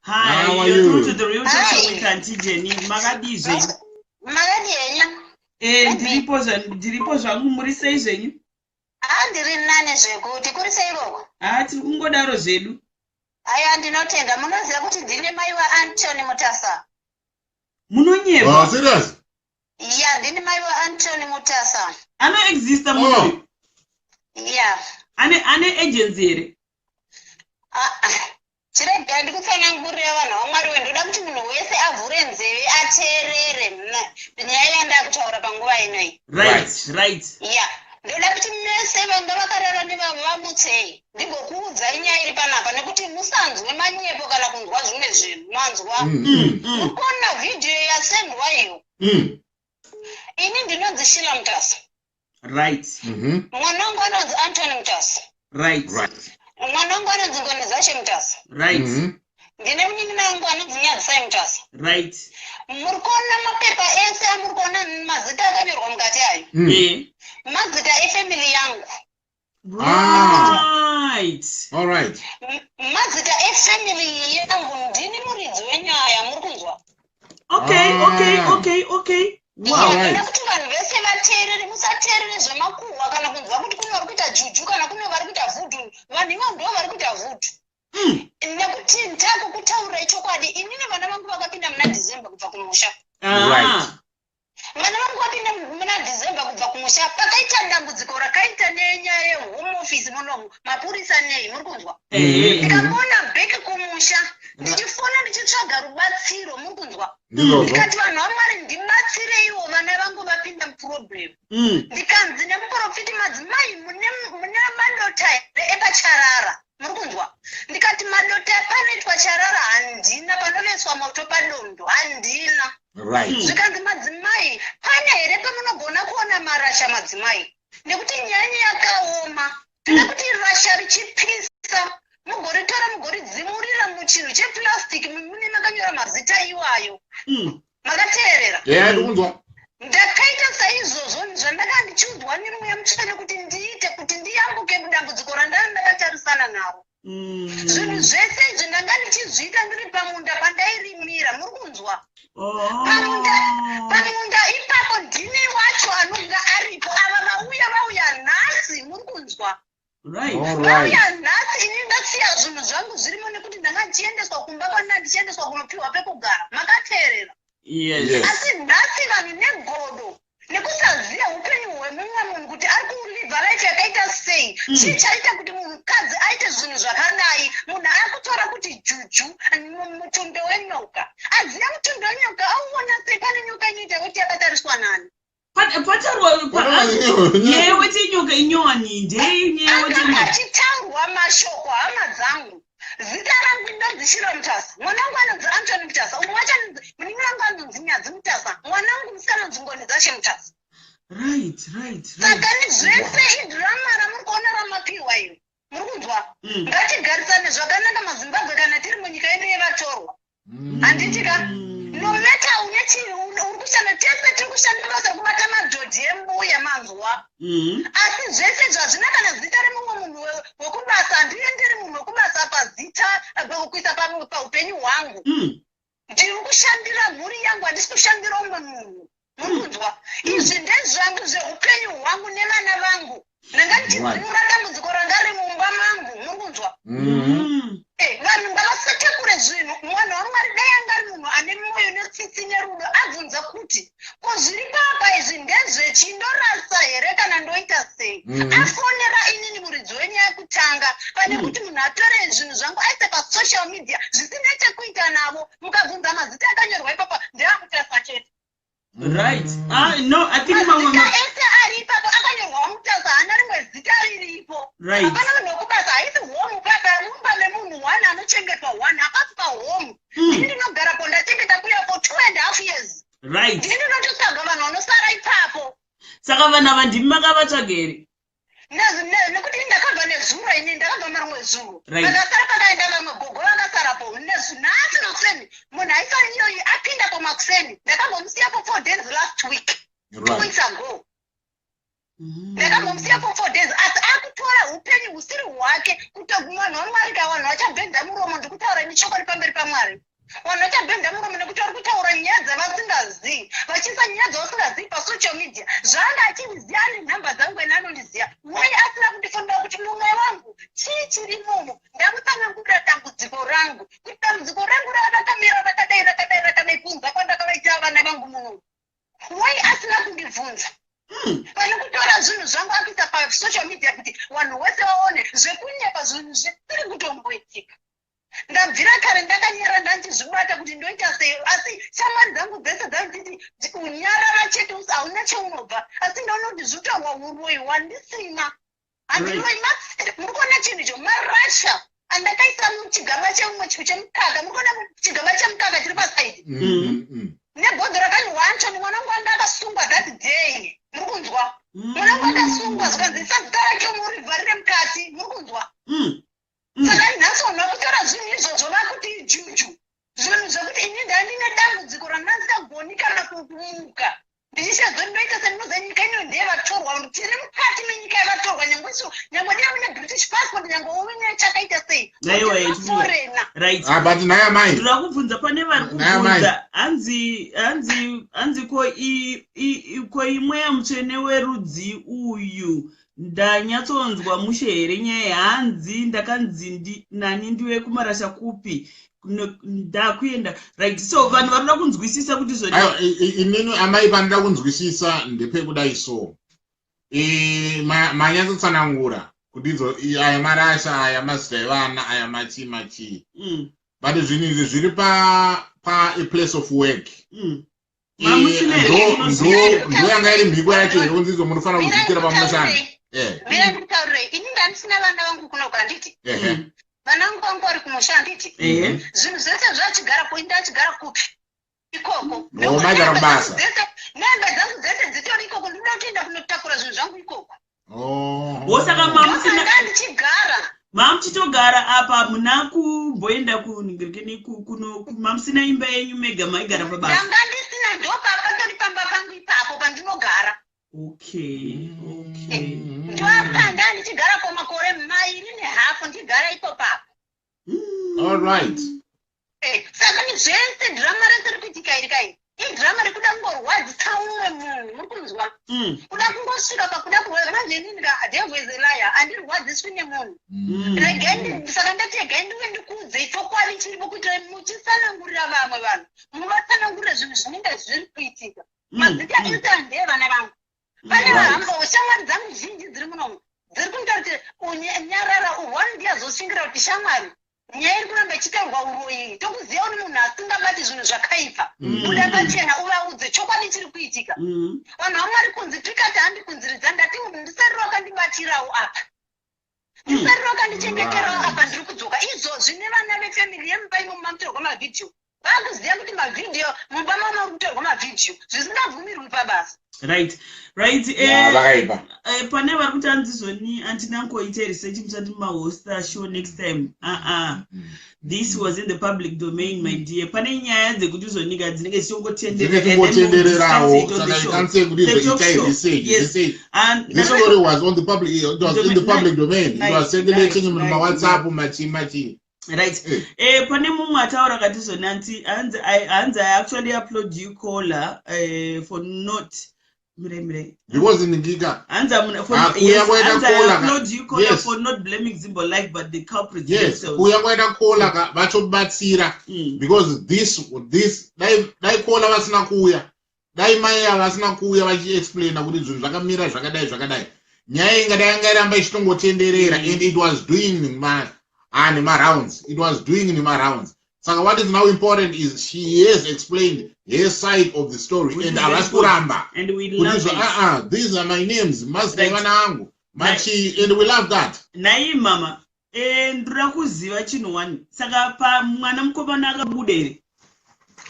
Hi, How are you're you? through to the Real Talk Show Hi. with Auntie Jenny. Makadii zvenyu? Makadii henyu? Ndiripo zvangu, muri sei zvenyu? Ah, ndiri nane zvekuti. Kuri sei ikoko? Ah, tiri kungodaro zvedu. Aya, ndinotenda. Munoziva kuti ndine mai vaAntony Mutasa? Munonyepa. Oh, serious? Ya, ndini mai vaAntony Mutasa. Anoexista munhu Oh. uyu? Ya. Ane agency here? Ah, ah. Chiregai ndikutsanangurira, vanhu vaMwari we. Ndoda kuti munhu wese avhure nzeve ateerere nyaya yandakutaura panguva inoyi. Ya, ndoda kuti mese vanga vakarara nevavo vamutsei, ndigokuudzai nyaya iri panapa, nekuti musanzwe manyepo kana kunzwa zvimwe zvinhu, manzwa? Mukuona vhidhiyo yasendwa iyo? Ini ndinonzi Shila Mutasa. Mwana wangu anonzi Antony Mutasa. Mwana wangu anonzi Ngoni Zashe Mutasa. Ndine munin'ina wangu anonzi Nyadzisai Mutasa. Muri kuona mapepa ese amuri kuona, mazita akanyorwa mukati ayo? Mazita efamily yangu. Right. All right. Mazita efamily yangu. Ndini muridzi wenyaya, muri kunzwa? Okay. Ah. Okay. Wow. Ndoda kuti vanhu vese vateerere. Musateerere zvemakuhwa kana kunzwa kuti kune vari kuita juju kana kune vari kuita voodoo. Vanhu ivo ndo vari kuita voodoo. Nekuti ndakukutaurirai chokwadi, inini vana vangu vakapinda muna December kubva kumusha. Vana vangu vapinda muna December kubva kumusha. Pakaita dambudziko rakaita nenyaya yehome office munomu, mapurisa nei, muri kunzwa? Ndikafona back kumusha, ndichifona ndichitsvaga rubatsiro, muri kunzwa? Ndizvozvo. Ndikati, "Vanhu vaMwari, ndibatsireiwo, vana vangu vapinda muproblem." Ndikanzi nemuprofiti, "Madzimai, mune madota here epacharara?" Muri kunzwa? Ndikati, "Madota panoitwa charara handina, panoveswa moto padondo handina." Zvikanzi, "Madzimai, pane here pamunogona kuona marasha, madzimai? Nekuti nyanya yakaoma, toda kuti rasha richipisa mugoritora, mugoridzimurira muchinhu cheplastic mune makanyora mazita iwayo." Makateerera? Yeah, ndikunzwa. Ndakaita saizvozvo zvandanga ndichiudzwa neMweya Mutsvene kuti ndiite, kuti ndiyambuke mudambudziko randanga ndakatarisana naro. Zvinhu zvese izvi ndanga ndichizviita ndiri pamunda pandairimira, muri kunzwa? Oh. Pamunda ipapo ndini wacho anonga aripo. Ava vauya, vauya nhasi, muri kunzwa? Right. All right. Vauya nhasi. Ini ndasiya zvinhu zvangu zvirimo, nekuti ndanga ndichiendeswa kumba kwandanga ndichiendeswa kunopiwa pekugara. Makateerera? Yes. Yes. Asi nhasi vanhu negodo nekusaziva upenyu hwemumwe munhu kuti ari kulivha life yakaita sei, chii chaita kuti munhukadzi aite zvinhu zvakadai. Munhu akutora kuti juju, mutundo wenyoka. Aziva mutundo wenyoka auona sei? Pane nyoka inoita kuti yakatariswa nani? Pataurwa nyaya wechenyoka inyowani ndei nyaya Anga wechenyoka. Achitaurwa mashoko, hama dzangu. Zita rangu ndonzi Shiro Mutasa, mwana wangu anonzi Antony Mutasa, umwe wacho anonzi, munin'ina wangu anonzi Nyadzi Mutasa, mwana wangu musikana anonzi Ngoni Dzashe Mutasa. Saka ni zvese idhirama ramuri kuona ramapiwa iyo, muri kunzwa? Ngatigarisane zvakanaka, maZimbabwe, kana tiri munyika yedu yevatorwa, handiti ka? No matter une chii uri kushanda, tese tiri kushanda basa rekubata madhodhi embuya, manzwa? Asi zvese zvazvina kana zita remumwe munhu wekubasa. Handienderi munhu wekubasa pazita, kuisa paupenyu hwangu. Ndiri kushandira mhuri yangu, handisi kushandira umwe munhu, muri kunzwa? Izvi ndezvangu, zveupenyu hwangu nevana vangu. Ndanga ndichidzimura dambudziko ranga riri mumba mangu, muri kunzwa? Vanhu ngavasatakure zvinhu. Mwana waMwari, dai anga ari munhu ane mwoyo netsitsi nerudo, abvunza kuti, "Ko zviri papa izvi ndezvechi? Ndorasa here kana ndoita sei?" Afonera inini muridzi wenyaya kutanga, pane kuti munhu atore zvinhu zvangu aise pasocial media zvisina chekuita navo. Mukabvunza mazita akanyorwa ipapa ndeaMutasa chete. Right. Ah, no, I think mamwe Mazita ese ari ipapo akanyorwa Mutasa, haana rimwe zita riripo. Hapana munhu wekubasa, haisi home papa. Mumba memunhu one anochengetwa one, hapasi pahome. Ndini ndinogarapo, ndachengeta kuya for 2.5 years. Ndini ndinototsvaga vanhu vanosara ipapo. Saka vanhu ava ndimi makavatsvaga here? Nekuti ndakabva nezuro, ini ndakabva marimwe zuro. Vakasara, pakaenda vamwe gogo vakasarapo. Nhasi makuseni munhu aisara iyoyi apindapo makuseni. Ndakambomusiyapo 4 days last week, two weeks ago. Ndakambomusiya for 4 days, asi akutora upenyu husiri hwake. Kuti mwanhu waMwari ka, vanhu vachabhedha muromo. Ndikutaura. nechokwadi pamberi paMwari. Vanhu vachabhenda muromo nekuti vari kutaura nyaya dzavasingazivi, vachiisa nyaya dzavasingazivi pasocial media. Zvaanga achindiziva, ane nhamba dzangu ene anondiziva. Wai asina kundifonera kuti, "Mumwe wangu, chii chiri mumo?" Ndamutsanangurira dambudziko rangu, kuti dambudziko rangu rakamira rakadai, rakadai, rakadai, kunza kwandakavaitira vana vangu munomu. Wai asina kundibvunza? Pane kutora zvinhu zvangu akuisa pasocial media kuti vanhu vose vaone zvekunyepa, zvinhu zvisiri kutomboitika. Ndabvira kare ndakanyara, ndanchizvibata kuti ndoita sei, asi shamwari dzangu dzese dzanditi, "Unyarara chete, hauna cheunobva." Asi ndaona kuti zvitaurwa uroyi hwandisina, handiroi. Muri kuona chinhu icho, marasha andakaisa muchigaba chemumwe chemukaka. Muri kuona chigaba chemukaka chiri paside nebhodho rakanyorwa Antony, mwana wangu anga akasungwa that day. Muri kunzwa? Mwana wangu akasungwa, zvikanzi, "Isa zita rake murivharire mukati." Muri kunzwa? Saka nhasi vanhu vakutora zvinhu izvozvo, vakuti juju, zvinhu zvekuti ini ndandine dambudziko randandisingagoni kana kumuka ndichishadzo. Ndinoita sendinoza nyika ino ndeyevatorwa. Tiri mukati menyika yevatorwa, nyangwe isu, nyangwe dai une British passport, nyangwe uine chakaita sei. Aiwa. Foreigner. Right. Ah, but nhai amai. Ndoda kubvunza, pane vari Nhai amai. kubvunza, hanzi ko imweya mutsvene werudzi uyu? Ndanyatsonzwa mushe here nyaya? Hanzi ndakanzi nani, ndiwe kumarasha kupi? Ndakuenda. Right, so vanhu vari kuda kunzwisisa kuti zvoni Aiwa, inini amai, pandida kunzwisisa ndepekudai. So manyatsotsanangura kuti idzo aya marasha, aya mazita evana, aya machii machii, but zvinhu izvi zviri pa a place of work. Mamusina here kunosvikira? Ndo yanga iri mhiko yacho here, kunzi idzo munofanira kuzviitira pamunoshanda? Mira ndikutaurire. Ini ndandisina vana vangu kunoku, handiti? Ehe. Vana vangu vangu vari kumusha, handiti? Ehe. Zvinhu zvese zvachigara kuinda, achigara kupi ikoko? Oh, maigara kubasa. Nehembe dzangu dzese dzitori ikoko. Ndinoda kutoenda kunotakura zvinhu zvangu ikoko. Oh. Wosaka mamusina Ndosaka ndichigara. Mamuchitogara apa, muna kumboenda kuningirikini kuno, mamusina imba yenyu mega, maigara pabasa? Ndanga ndisina. Ndopapatori pamba pangu ipapo pandinogara. Okay. Ndopanda ndichigara kwamakore 2.5, ndigara ipopapo. All right. Saka ni zvese dhirama rese riri kuitika iri kai, idhirama rekuda kungorwadzisa umwe munhu. Muri kunzwa? Kuda kungosvika pakuda kurwadza. Manje inini ka, devil is a liar, handirwadziswi nemunhu. Regai saka ndati regai ndive ndikuudzei chokwadi chiripo, kuitira muchisanangurira vamwe vanhu, muvatsanangurire zvinhu zvinenge zviri kuitika. Mazita ese ndevana vangu. Pane vahamba, shamwari dzangu zhinji dziri munomu dziri kunitaura kuti, "Nyarara." One ndiyazoshingira kuti, "Shamwari, nyaya iri kuramba ichitaurwa uroyi, tokuziva uri munhu asingabati zvinhu zvakaipa. Buda pachena uvaudze chokwadi chiri kuitika." Vanhu vamwari, kunzi tikati handikunziridza, ndati ndisariro wakandibatirawo apa, ndisariro wakandichengeterawo apa. Ndiri kudzoka izvozvi nevana vefamily yemumba imo mamutorwa mavhidhiyo. Vakuziva kuti mavhidhiyo mumba mama uri kutorwa mavhidhiyo zvisingabvumirwi pabasa. Right. Yeah, vakaipa. Pane vari kuti anzizoni andinangoita research musati mahosta show next time. Uh-uh. This was in the public domain, my dear. Pane nyaya dzekuti zonika dzinenge dzinenge dzichingotendererawo, saka you can't say kuti itai research. Research, this story was on the public, it was in the public domain, it was circulating mumawhatsapp, machi machi. Right. Pane mumwe ataura akati zoni hanzi, "I actually applaud you, caller, for not," mire mire. Because ndingika Hanzi for, Ah, kuya yes, kwaita hanzi, "I caller ka. applaud you, caller, for not blaming Zimbo Life but the culprits themselves." Kuya kwaita caller ka, vatobatsira because this dai caller vasina kuuya, dai mai ava vasina kuuya vachiexplaina kuti zvinhu zvakamira zvakadai zvakadai, nyaya ingadai yanga iramba ichitongotenderera. And it was doing ma nemarounds, it was doing nemarounds. Saka what is now important is she has explained her side of the story Which and is very havasi good. kuramba And we kuti love izvo it. Uh-uh, these are my names, mazita evana angu, machi, and we love that. Nhai mama, ndoda kuziva chinhu one. Saka pamwana mukomana akabuda here?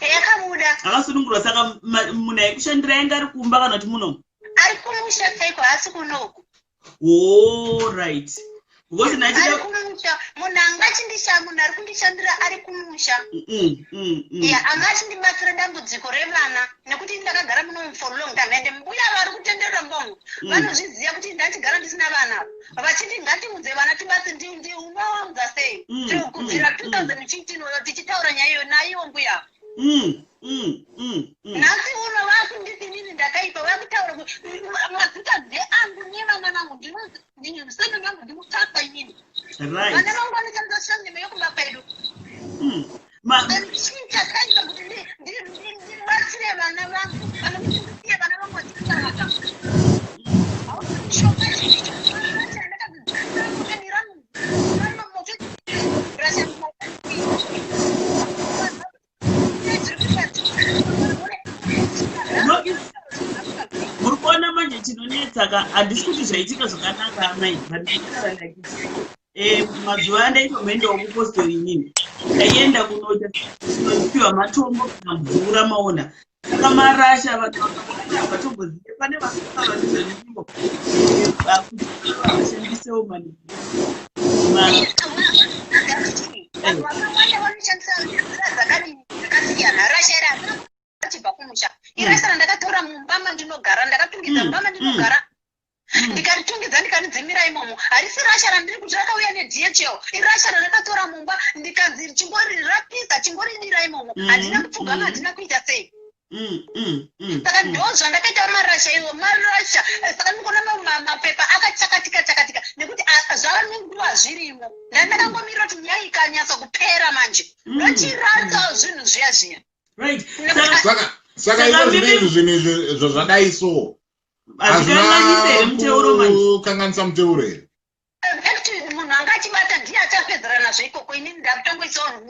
Yakabuda. Akasunungurwa. Saka munhu aikushandira yanga ari kumba kana kuti munomu? Ari kumusha chaiko, haasi kunoku. Oh, right. Because Ari kumusha. Munhu anga achindisha, munhu ari kundishandira ari kumusha. Ya, anga achindibatsira dambudziko revana, nekuti ndakagara muno for long time, ende mbuya vari kutenderera mbongo vanozviziva kuti ndachigara ndisina vana, vachiti ngatiudze vana tibatse. Unovaudza sei? Kubvira 2015 tichitaura nyaya iyo naiwo mbuya. Nhasi uno vakunditi inini ndakaipa, vakutaura kuti mazita ndeangu nevana vangu. Sene vangu ndimutasa inini. Vana vangu vanoshandisa surname yekumba kwedu. Chii chakaita kuti ndibatsire vana vangu kana kuti ndisiye vana vangu vachirarama? Mishonga chichi No, muri kuona manje chinonetsa ka, handisi kuti zvaitika zvakanaka, amai, but ndikutaura like mazuva andaitomboendawo kupostori inini, ndaienda kunoita kunopiwa matombo kana mvura, maona. Saka marasha, vanhu vakawanda havatombozive. Pane vakataura nezvenzvimbo kuti vashandisewo mani. Vanhu vakawanda vanoshandisa nzira dzakadini dzakasiyana. Rasha iri handina achibva kumusha. Irasha randakatora mumba mandinogara, ndakatungidza mumba mandinogara, ndikaritungidza, ndikaridzimira imomo. Harisi rasha randiri kuti rakauya neDHL. Irasha randakatora mumba, ndikanzi chingori rapisa, chingoridira imomo. Handina kupfugama, handina kuita sei. Saka ndo zvandakaita marasha iwo, marasha. Saka ndikuona mapepa akachakatika chakatika nekuti zvava nenguva zvirimo. Ndandakangomirira kuti nyaya ikanyatsa kupera manje, ndochirasa zvinhu zviya zviya. Right. Saka iko zvino izvi zvinhu izvi zvadai so Hazvikanganisi here muteuro manje? Kukanganisa muteuro here? Back to munhu anga achibata, ndiye achapedzera nazvo ikoko. Inini ndakutongoisawo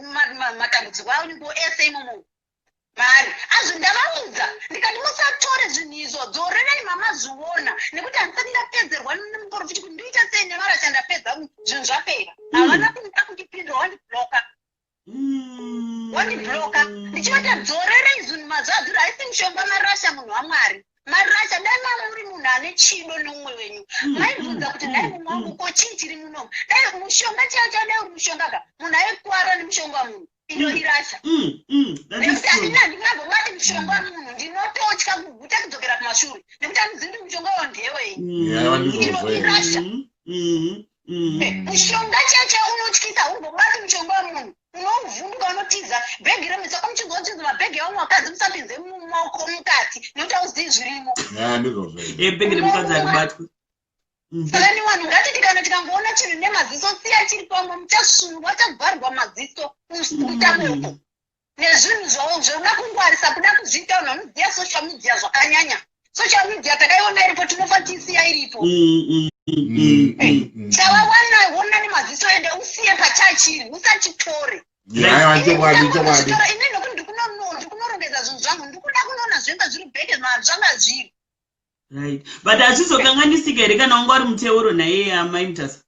matambudziko angu ese imomo mari azvo. Ndavaudza ndikati musatore zvinhu izvo, dzorerai mamazviona, nekuti handisati ndapedzerwa nemuprofiti kuti ndoita sei nemarasha. Ndapedza, zvinhu zvapera. Havana kuda kundipindura, wandibloka. Wandibloka ndichivata dzorerei zvinhu mazvazviri. Haisi mishonga, marasha, munhu waMwari, marasha. Dai mamuri munhu ane chido neumwe wenyu, maibvunza kuti dai mumwe wangu, ko chii chiri munomu? Dai mushonga chaiwo chaiwo, dai uri mushonga ka, munhu aikwara nemushonga wamunhu. Iro irasha. That is Nekuti true. handina, handingambobati mushonga wamunhu. Ndinototya kuguta kudzokera kumashure nekuti handizivi kuti mushonga wawo ndewei. Yeah, ndizvozvo Iro irasha. Mushonga chaiwo chaiwo unotyisa. Haumbobati mushonga wemunhu, unovhunduka, unotiza bhegi remusaka muchinzwa uchinzi mabhegi evamwe vakadzi musapinze mumaoko mukati nekuti hauzivi zvirimo. Yeah, ndizvozvo. Bhegi remukadzi haribatwi. Saka ni vanhu ngatiti kana tikangoona chinhu nemaziso, siya chiri pamwe, muchasungwa, chavharwa maziso kuita bopo nezvinhu zvavo zvoda kungwarisa, kuda kuzviita vanhu vanoziva social media zvakanyanya. Social media takaiona iripo, tinofa tiisiya iripo. Chavawana ona nemaziso, ende usiye pachachiri, usachitore. Yeah, chokwadi, chokwadi. Ini nokuti ndikunorongedza zvinhu zvangu, ndikuda kunoona zvenga zviri bheke zvanga zviri. Right, but hazvizokanganisika here kana wanga uri muteuro naiye amai Mutasa?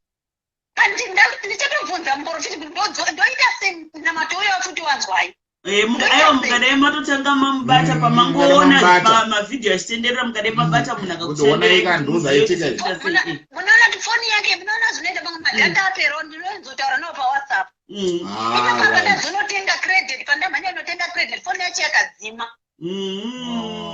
Ndichatobvunza muprofiti kuti ndoita sei namato uyo futi wanzwai. Aiwa, mukadai matotanga mamubata pamangoona Mamubata. Mavhidhiyo achitenderera, mukadai mabata munhu. Kuti onai ka, ndozvaitika izvi. Munoona kuti foni yake, munoona zvinoita pamwe madata apero, ndinoenzotaura nawo paWhatsApp. Ah, Ipapa right. pandazonotenga credit, pandamhanya notenga credit, foni yacho yakadzima.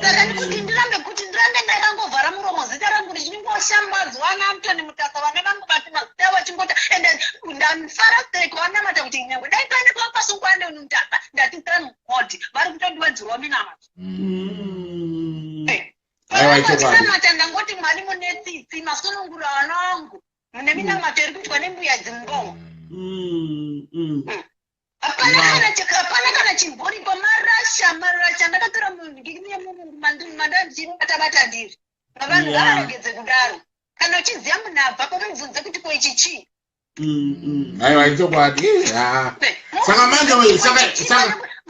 Saka ndikuti ndirambe, kuti ndirambe ndakangovhara muromo, zita rangu richingoshambadzwa naAntony Mutasa, vana vangu vati mazita avo achingota. Ende ndafara sei kuvanamata kuti nyangwe dai paine pavakasungwa Antony Mutasa, ndati thank God vari kutondiwedzerawo minamato. Aiwa, chokwadi. Vachinamata, ndangoti Mwari mune tsitsi, masunungura vana vangu mune minamato iri kuitwa nembuya dzimbongo. Hapana kana hapana kana chimboripo. Marasha, marasha ndakatora munhu mandandichibatabata ndiri vanhu. Ngavaregedze kudaro. Kana uchiziva munhu abva pomubvunze kuti ko ichi chii? Aiwa, ichokwadi. Ah. Saka manje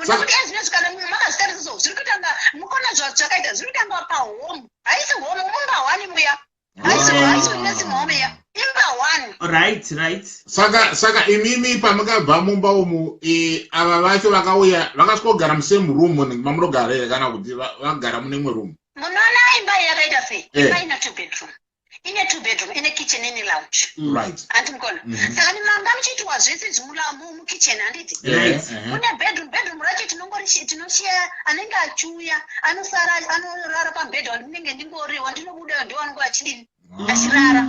Nekuti ezvinezvi kana munhu makazvitarisa so, zviri kutanga mukona zvakaita, zviri kutanga pahome. Haisi home, mumba one muya, haisi haisi nursing home ya, imba one. Right. Saka imimi pamakabva mumba umu, ava vacho vakauya vakasvikogara musame room mamunogara here, kana kuti vagara mune imwe room? Munoona imba iyi yakaita sei? Imba ina two bedroom. Ine two bedroom, ine kitchen, ine lounge. Handiti mukona? Saka nimanga muchiitwa zvese izvi mukitchen, handiti? Kune bedroom, bedroom racho tinongori tinoshiya anenge achiuya anosara anorara pamubhedha wandinenge ndingori, wandinobuda ndo vanenge vachidini, achirara.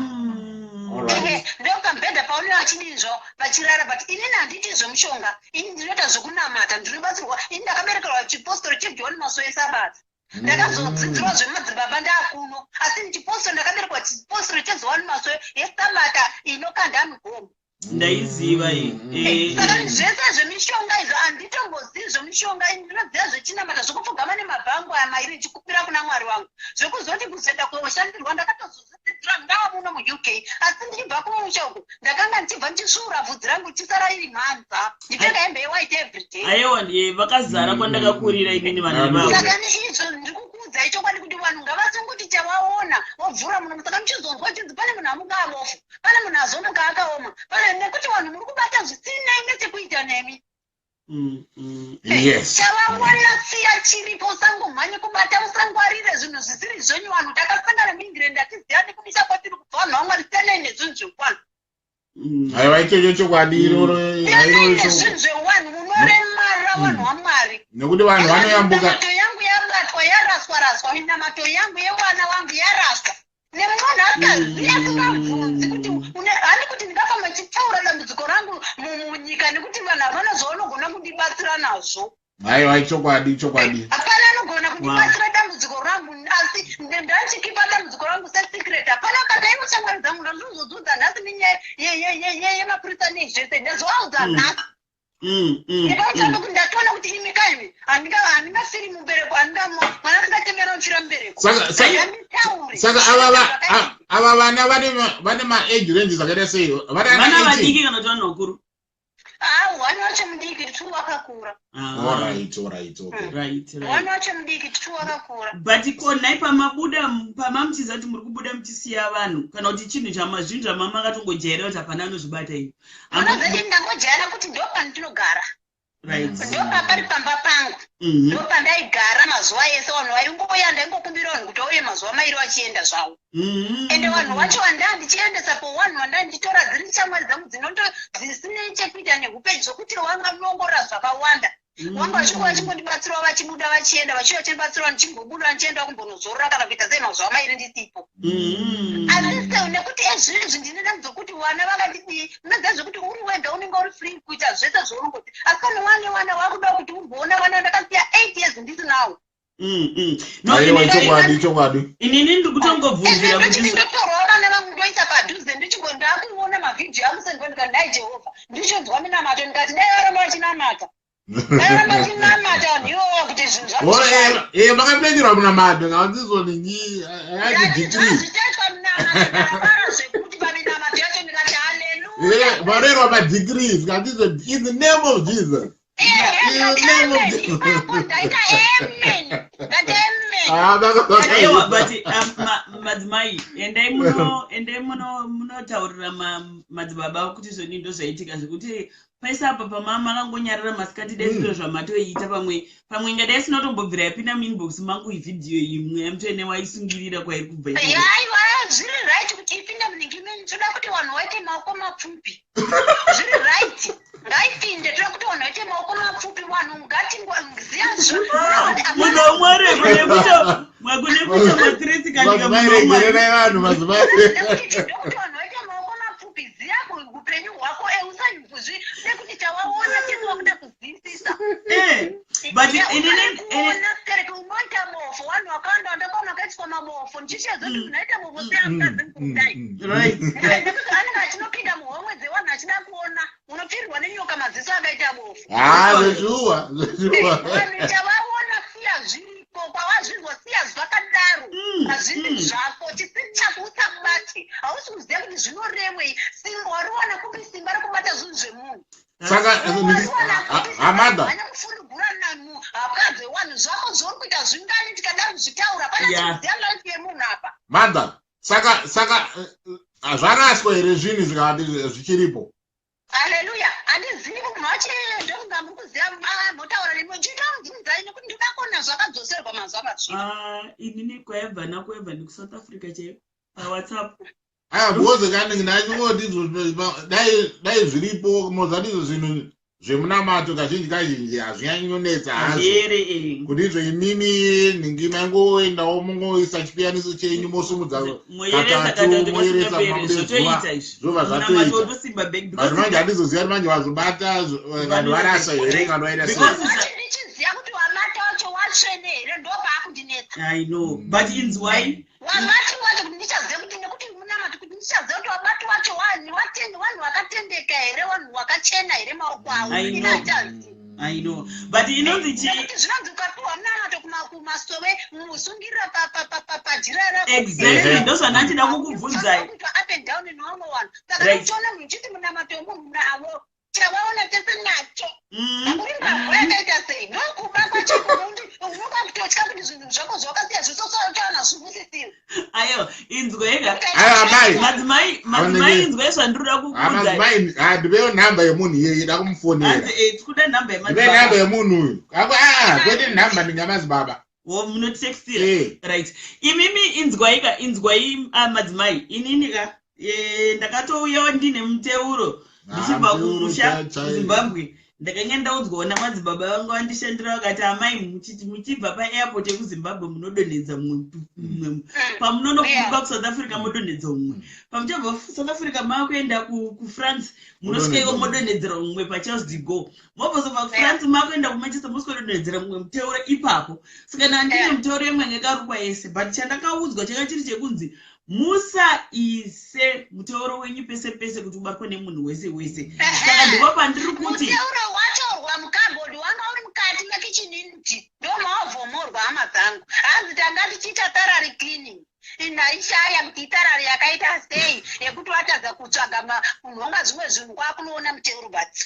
Ehe, ndopamubhedha paunenge achidini zvavo vachirara. But inini handiti zvemushonga, ini ndinoita zvekunamata, ndinobatsirwa. Ini ndakaberekerwa chipostori cheJohn Masowe Sabata. Ndakazodzidzirwa zvemadzibaba ndaakuno, asi chipostori ndakaberekwa chipostori cheJohn Masowe yeSabata inokanda mugomo. Ndaiziva iyi. Saka zvese zvemishonga izvo handitombozivi zvemishonga. Ini ndinoziva zvechinamata, zvekupfugama nemabhangu aya mairi ndichikumbira kuna Mwari wangu. Zvekuzoti kuzoenda koshandirwa ndakatozodzidzira ndaamuno muUK, asi ndichibva kumusha uku ndakanga ndichibva ndichisvuura bvudzi rangu richisara iri mhanza, ndipfeka hembe yewhite everyday. Aiwa, ndiye vakazara kwandakakurira inini vanhu ivavo. Saka izvo ndiri kukuudzai chokwadi kuti vanhu ngavasongoti chavaona vobvura muno. Saka muchizonzwa chinzi pane munhu amuka abofu, pane munhu azomuka akaoma, pane nekuti vanhu muri kubata zvisinei nechekuita nemi. Chavawana siya chiripo, usangomhanye kubata, usangwarire zvinhu zvisiri zvenyu. Vanhu takasangana muEngland, hatiziva nekudisa kwatiri kubva. Vanhu vaMwari, siyanai nezvinhu zvekwanhu. Aiwa, ichocho chokwadi iroro. Siyanai nezvinhu zvewanhu, munoremara, vanhu vaMwari. Nekuti vanhu vanoyambuka. Minamato yangu yabatwa, yaraswa raswa. Minamato yangu yevana vangu yaraswa nemunhu akaziva, asingabvunzi kuti hani kuti ndingafamba ndichitaura dambudziko rangu munyika, nekuti vanhu havana zvavanogona kundibatsira nazvo. Aiwa, ichokwadi, chokwadi. Hapana anogona kundibatsira dambudziko rangu, asi ndandichikipa dambudziko rangu sesecret. Hapana kana ivo shamwari dzangu ndandinozodzudza nhasi nenyaya yemapurisa neizvese, ndazovaudza nhasi. Nepamusoro pekuti ndatoona kuti imi kaimi handingasiri mubereko, mwana asingatemera unotsvira mubereko. Handitauri. Saka ava vana vane maage ranges akaita sei? Vane vana ana 18? Vadiki kana kuti vanhu vakuru? Ah, one wacho mudiki, two wakakura. Ah, Alright, okay. One wacho mudiki, two wakakura. But ko nhai, pamabuda, pamamuchiziva kuti muri kubuda muchisiya vanhu, kana kuti chinhu chama zvinhu zvamamakatongojaira kuti hapana anozvibata ini? Unozoti ndangojaira kuti ndopandinogara, ndopapari pamba pangu, ndopandaigara mazuva ese. Vanhu vaingouya, ndaingokumbira vanhu kuti vauye mazuva 2 vachienda zvavo. Ende vanhu vacho vandaa ndichiendesa po vanhu vandaa ndichitora dziri shamwari dzangu dzinoto dzisinei chekuita neupenyu, zvokuti wanga unoongorora zvakawanda, wanga vachingondibatsirawo, vachibuda vachienda, vachiuya vachindibatsirawo, ndichimbobuda ndichienda kumbonozorora kana kuita sei mazuva 2 ndisipo. Asi sei nekuti ezvinezvi ndine dambudziko kuti vana vakandidii. Unoziva zvekuti uri wega unenge uri free kuita zvese zvaunongoti, asi kana wane vana wakuda kuti umboona vana ndakasiya 8 years ndisinawo. No, Aiwa, chokwadi, chokwadi. Inini ndiri kutongobvunzira kuti Ndechiti ndotorawo vana vangu ndoisa padhuze, ndichingo ndakuona mavhidhiyo amusendwa, ndikati dai Jehovha, ndichonzwa minamato, ndikati dai varamba vachinamata, dai varamba vachinamata vanhu ivovo kuti zvinhu zvangu. Makapindirwa munamato ngavanzizonini ayati degree. Zvichaitwa minamato, ndakafara zvekuti paminamato yacho ndikati haleluya. Varoerwa madegrees ngavanzizo in the name of Jesus. Ehe, In the ndati name of amen. Jesus. Ipapo ndaita amen, ndati amen. Ah, Aiwa, but madzimai, endai muno munotaurira madzibaba kuti zvoni ndo zvaitika, zvekuti paisa apa pamama akangonyarara masikati dai zviro zvamatoita pamwe ingadai isina kutombobvira yapinda muinbox mangu ivhidhiyo imwe yamutoene waisungirira kwairi kubva ikoko. Aiwa, zviri right kuti ipinde munenge imeni. Toda kuti vanhu vaite maoko mapfupi. Zviri right, ngaipinde. Toda kuti vanhu vaite maoko mapfupi. Vanhu ngatingoziva. Munhu wamwari, kune kuita matiresi kandika Madzimai, munhu wamwari. regererai vanhu, madzimai. Ndokuti vanhu vaite maoko mapfupi. Ziya upenyu hwako, usazvi nekuti chawaona chese wakuda kuzwisisa. But Kuona kereke unoita bofu. Vanhu vakawanda ndakaona vakaiswa mabofu, ndichichezoti munhu aita bofu seamukadzi mukudai, nekuti anenge achinopinda muhomwe dzevanhu achida kuona. Unopfirirwa nenyoka maziso akaita bofu. Ha, zveshuwa, zveshuwa. Vanhu chavaona siya zviripo, kwavazvinzwa siya zvakadaro. Hazvisi zvako, chisiri chako usabati. Hausi kuziva kuti zvinorevei. Simba wariwana kupi, simba rekubata zvinhu zvemunhu? Saka Wariwana kupi? Hamada Hanya kufurugura hapwa dzevanhu. Zvako zvauri kuita zvingani tikada kuzvitaura pana chikuziva life yemunhu apa. Mother, saka zvaraswa here zvinhu zvikati zvichiripo? Haleluya, handizivi munhu wacho. Ndokunga muri kuziva, motaura nemi chitomubvunzai nekuti ndoda kuona zvakadzoserwa mazuva mazvino. Ah, inini kwaibva nakuebva nekuSouth Africa chaiko. PaWhatsApp. Aya, because kanenge ndachingoti dai zviripo, moza ndizvo zvinhu zvemunamato kazhinji kazhinji hazvinyanyonetsa hazvo. Hazviere. Kuti izvo imimi nhingi mangoendawo, mungoisa chipiyaniso chenyu, mosumudza moyeresa katatu, katatu moyeresa kasingaperi. mabude zuva. Zvotoita izvi. Zvobva Munamato zvatoita. wotosimba back But because manje handizoziva kuti manje vazobata vanhu varasa here kana vaita sei. Wacho ndichiziva kuti wamata wacho watsvene here, ndopaakundinetsa. I know, but inzwai. Wabati wacho, kuti ndichaziva kuti, nekuti munamato, kuti ndichaziva kuti wabati wacho vanhu vakatendeka here, vanhu vakachena here maoko avo. I Ini know. handichazivi. I know, but inonzi chi Nekuti zvinonzi ukapiwa munamato kumasowe, musungirira pajira rako. Exactly, ndozvandandida kukubvunzai. Kuitwa up and down nevamwe vanhu, saka uchiona munhu uchiti munamato wemunhu navo chawaona tese nacho. Uri mbavha yakaita sei? Ndokuba kwacho, unoba kutotya kuti zvinhu zvako zvawakasiya zvisosochaona zvikusisiri. Aiwa, inzweka. Aiwa, mai. Madzimai, madzimai, inzwai zvandinoda kukuudzai. Madzimai, ndipewo nhamba yemunhu iyeye, da kumufonera. Hanzi tikuda nhamba Ndipe nhamba yemadzibaba. yemunhu uyu. Ah, kwete nhamba ndingamadzibaba. Wo munotextira. Eh. Right, imimi inzwai ka, inzwai, madzimai, inini ka ndakatouyawo ndine muteuro ndichibva Ah, muteuro kumusha. chaiyo. KuZimbabwe ndakanga ndaudzwawo namadzibaba vangu vandishandira, vakati, "Amai, muchibva paairport yekuZimbabwe munodonhedza mumwe, pamunonoburuka kuSouth Africa modonhedza umwe, pamuchabva South Africa maakuenda kuFrance munosvika iko modonhedzera umwe paCharles de Gaulle, mobvozobva kuFrance maakuenda kuManchester mosvika mumwe muteuro ipapo." Saka ndandine muteuro yemwe yakarukwa yese, but chandakaudzwa changa chiri chekunzi musaise muteuro wenyu pese pese kuti ubatwe nemunhu wese wese. Saka ndipo pandiri kuti Muteuro watorwa mukabhodhi, wanga uri mukati mekichini inti, ndomawavhomorwa, hama dzangu. Hanzi tanga tichiita thoroughly cleaning, ndaishaya kuti ithoroughly yakaita sei yekuti watadza kutsvaga kunhonga zvimwe zvinhu, kwakunoona muteuro batsi.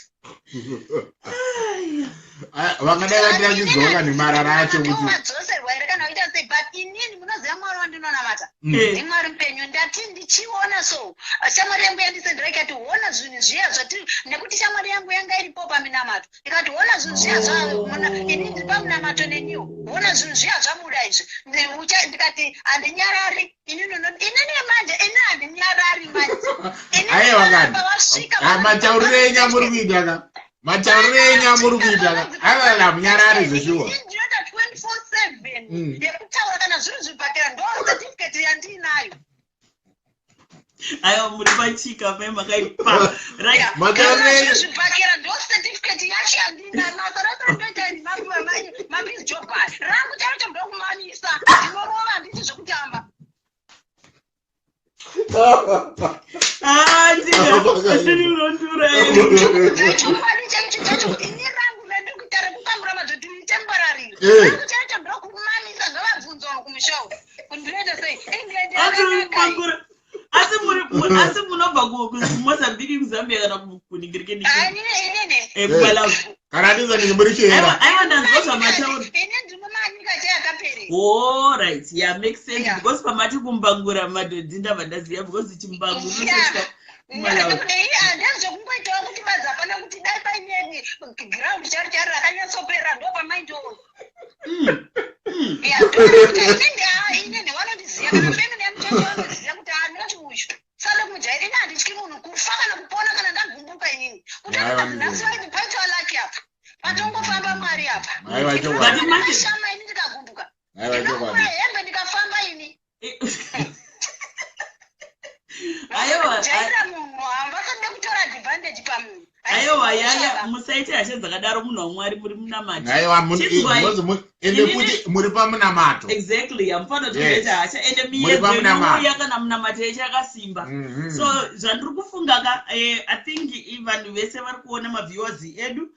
Vangadai vatirachidzoka nemarara acho kuti Wadzoserwa here kana uita sei? But inini munoziva Mwari wandinonamata ndimwari mupenyu. Ndati ndichiona so, shamwari yangu yandisendera ikati, "Ona zvinhu zviya zvati," nekuti shamwari yangu yanga iripo paminamato, ikati, "Ona zvinhu zviya zva ini ndiri pamunamato neniwo, ona zvinhu zviya zvabuda izvi." Ndikati handinyarari inini, inini manje, ini handinyarari manje. Inini Aiwa kani. pavasvika Ah, matauriro enyu amuri kuita ka, matauriro enyu amuri kuita ka, aiwa, hamunyarari zveshuwa. Inini ndinoita 24/7 yekutaura kana zviri zvibhakera, ndo certificate yandiinayo. Aiwa, muri pachika mai, makaipa, right. Matauriro Kana enyu zvibhakera ndo certificate yacho yandinayo. Masa rose randoita mapiece job rangu charo ndokumanisa, ndinorova, handiti zvekutamba. Ah, ndinondura. Chokwadi chaicho chacho kuti ini rangu randiri kuita rekukambura madzoti temporary rangu chaicho ndokumanisa, ndovabvunza vanhu kumusha uku kuti ndinoita sei. Asi asi asi munobva kuMozambique, kuZambia kana kuningirike? Inini KuMalawi. Kana ndizo ndinge muri chera. Aiwa, ndanzwa zvamataura. Ini ndiri mumanyika chayakaperi. All right, yeah, makes sense. Because pamati kumbangura madhodhi ndabva ndaziva, because chimbangu unosvika kuMalawi. Ndezvekungoitawo kuti badzi hapana kuti dai paine ground charo charo rakanyatsopera, ndo pamaindoona. Inini vanondiziva, kana family yangu chacho vanondiziva kuti anoti uyu sade kumujaira. Ini handityi munhu, kufa kana kupona, kana ndagumbuka inini Aiwa, kuti nhasi vaiti paitwa lucky apa, patongofamba Mwari apa. Aiwa, chokwadi. But manje- Shama, ini ndikagumbuka Aiwa, ndinokura chokwadi. hembe ndikafamba ini. Aiwa, Jaira munhu, havasade kutora advantage pamunhu. Aiwa, yaya, musaite hasha dzakadaro, munhu waMwari, muri munamati. Aiwa, Chinzwai. ende futi muri pamunamato. Exactly, hamufanira kuti munoita hasha, ende Muri miyedzo pamunamato. inouya kana munamato yacho yakasimba. So zvandiri kufunga ka, I think vanhu vese vari kuona, maviewers edu,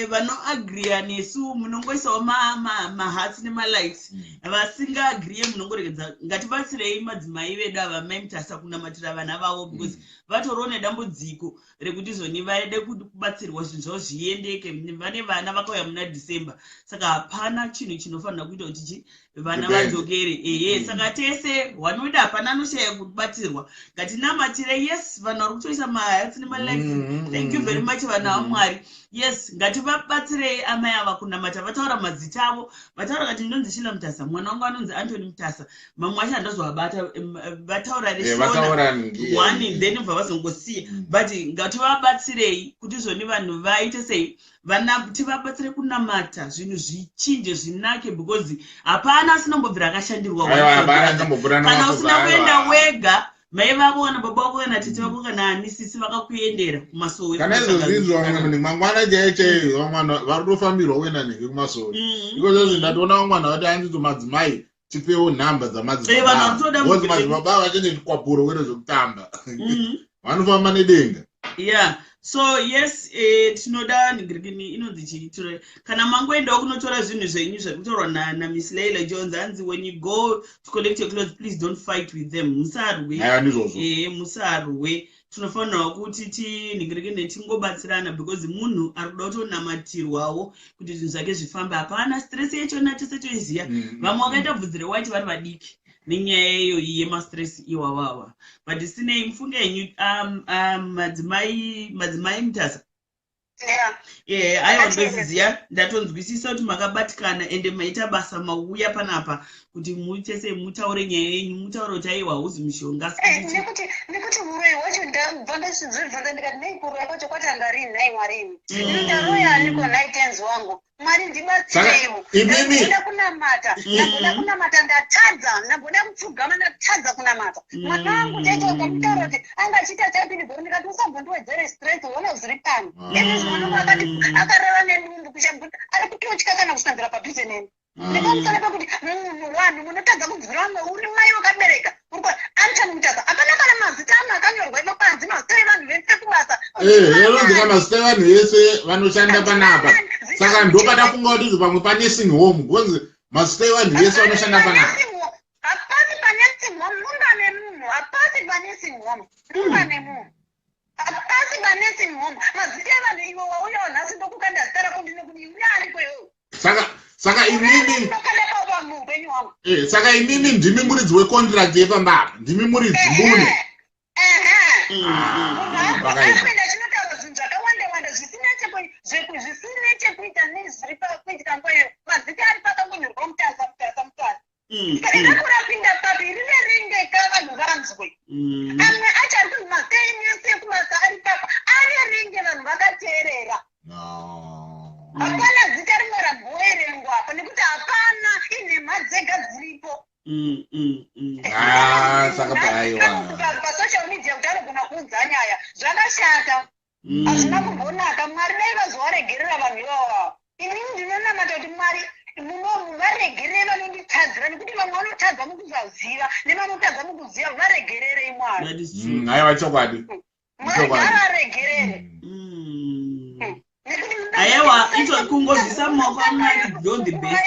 vanoagriya nesu munongoisawo mahearts nemalikes, vasingaagriye munongoregedza. Ngatibatsirei madzimai vedu ava, Mai Mutasa, kunamatira vana vavo, because vatoriwo nedambudziko rekuti zoni vaide kubatsirwa zvinhu zvavo zviendeke. Vane vana vakauya muna December, saka hapana chinhu chinofanira kuita kuti chi vana Depende. vadzokere, ehe. Saka tese wanoda, hapana anoshaya kubatsirwa, ngatinamatire. Yes, vanhu vari kutoisa mahearts nemalikes, thank you very much, vana vamwari. Yes, ngativabatsirei amai ava kunamata. Vataura mazita avo, vataura kati ndinonzi Shila Mutasa, mwana wangu anonzi Antony Mutasa. Mamwe acho handazoabata. Vataura reshona one, then bva vazongosiya. But ngativabatsirei kuti zvoni vanhu vaite sei, tivabatsire kunamata, zvinhu zvichinje, zvinake, because hapana asina kumbobvira akashandirwa. Kana usina kuenda wega, mai vavo kana baba vako kana tete vako kana ani sisi vakakuendera kumasowe. Kana izvozvi izvo, vamwe mangwana chaiyo chaiyo, vamwe vari kutofambirwa kuenda nhingi kumasowe. Iko zvozvi ndatoona vamwe vanhu vati hanzidzo madzimai, tipewo nhamba dzamadzibaba. Madzibaba vachenge chikwapuro kwete zvekutamba, vanofamba nedenga. Yeah, so yes, tinoda ningirikini inonzi chii, kana mangoendawo kunotora zvinhu zvenyu zviri kutaurwa naMiss Leila Jones. Hanzi when you go to collect your clothes, please don't fight with them, musarwe. Musarwe. Tinofanirwa kuti tinhingirikine, tingobatsirana, because munhu ari kuda kutonamatirwawo kuti zvinhu zvake zvifambe. Hapana stress yachona, tese toiziya. Vamwe vakaita bvudzi rewhite vari vadiki nenyaya iyoyi yemastress iwawawa. But sinei, mufunge henyu, madzimai Mutasa. Aiwa, ndozviziya, ndatonzwisisa kuti makabatikana, ende maita basa mauya panapa kuti muite sei, mutaure nyaya yenyu, mutaure kuti aiwa, hauzi mushonga. Nekuti uroyi hwacho, ndabva ndachizvibvunza ndikati, nei kuroya kwacho kwatanga rini? Nhai Mwarini, ino ndaroya aniko? Nhai Tenzi wangu Mwari, ndibatsireiwo. Ndamboda kunamata, ndamboda kunamata, ndatadza. Ndamboda kupfugama, ndatadza kunamata. Mwana wangu chaicho akamutaura kuti anga achiita chapini gore, ndikati usambondiwedzere stress, uona zviri pano. Izvizvi mwana wangu akati akarara nedumbu, ari kutotya kana kuswedzera padhuze neni, nepamusana pekuti munhu, vanhu munotadza kunzwira vamwe. Uri mai wakabereka, Antony Mutasa, hapana kana mazita amwe akanyorwa ipo panzi mazita evanhu vese kubasa. Anonzika mazita evanhu vese vanoshanda panapa. Saka ndopatafunga kuti pamwe panursing home, because mazita evanhu vese vanoshanda panapa. Hapasi panursing home, mumba memunhu. Hapasi panursing home, mumba memunhu. Hapasi panursing home, mazita evanhu. Iwe wauyawo nhasi, ndokukanda zita rako, ndinokuti iwe ariko iwewe. Saka imimi Ndokanda paupenyu hwangu. Saka imimi ndimi muridzi wecontract yepamba apa, ndimi muridzi mbune. Pakaipa. Akuenda chinotaura zvinhu zvakawanda wanda zvisina chekuita nezviri kuitika nguva iyoyo. Mazita ari pakangonyorwa Mutasa, Mutasa, Mutasa. Saka rakurapinda papi? Riverengeka, vanhu vanzwe. Amwe acho ari kunzi mazita enyu ese ekubasa ari papa, averenge, vanhu vakateerera. No. Hapana zita rimwe ramboerengwa apa, nekuti hapana, inhema dzega dziripo. Ah, saka paiwa. Pasocial media kuti anogona kuunza nyaya, zvakashata. Hazvina kumbonaka. Mwari dai vazovaregerera vanhu ivava. Inini ndinonamata kuti Mwari varegerere vanonditadzira, nekuti vamwe vanotadza mukusaziva nevanotadza mukuziva. Varegererei, Mwari. That is true. Aiwa, chokwadi. Mwari Chokwadi. ngavaregerere. Nekuti Aiwa, ito kungozvisa mumaoko aMwari ndo the best.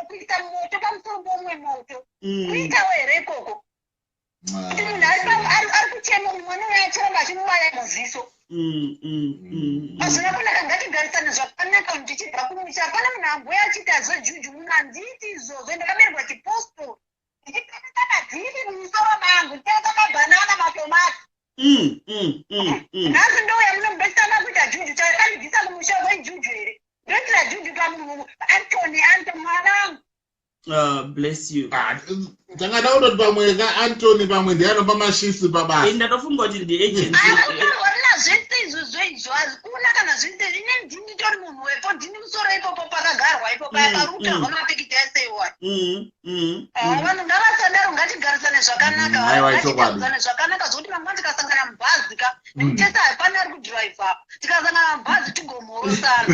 Kuita moto pamusoro pomwe moto, kuitawo here ikoko kuti munhu ari kuchema, mwana uyo achiramba achimubaya muziso? Hazvina kunaka. Ngatigarisane zvakanaka. Kuti tichibva kumusha, hapana munhu amboya achiita zvejuju. Munhu handiiti izvozvo. Ndakaberekwa chipostori, ndichitengesa madhiri mumusoro mangu, nditengesa mabhanana, matomati. Nhasi ndouya muno ndotanga kuita juju. Chakandibvisa kumusha kwejuju here? Ndoitira juju pamunhu Antony, Antony mwana wangu. Bless you. Ah, tangada kutoti pamwe ka Antony pamwe ndiye anopa mashifts pabasa. Ndatofunga kuti ndiagency. Hakutorina zvese izvozvo, izvo hazikuna kana zvese. Ine ndini tori munhu wepo, ndini musoro ipopo pakagarwa ipopo, parutorwa mapikicha ese iwayo. Vanhu ngavasadaro, ngatigarisane zvakanaka. Aiwa, ichokwadi. Ngatigarisane zvakanaka, zvokuti mangwana tikasangana mubhazi ka, nekuti tese hapana ari kudhiraivha, tikasangana mubhazi tigomhorosana.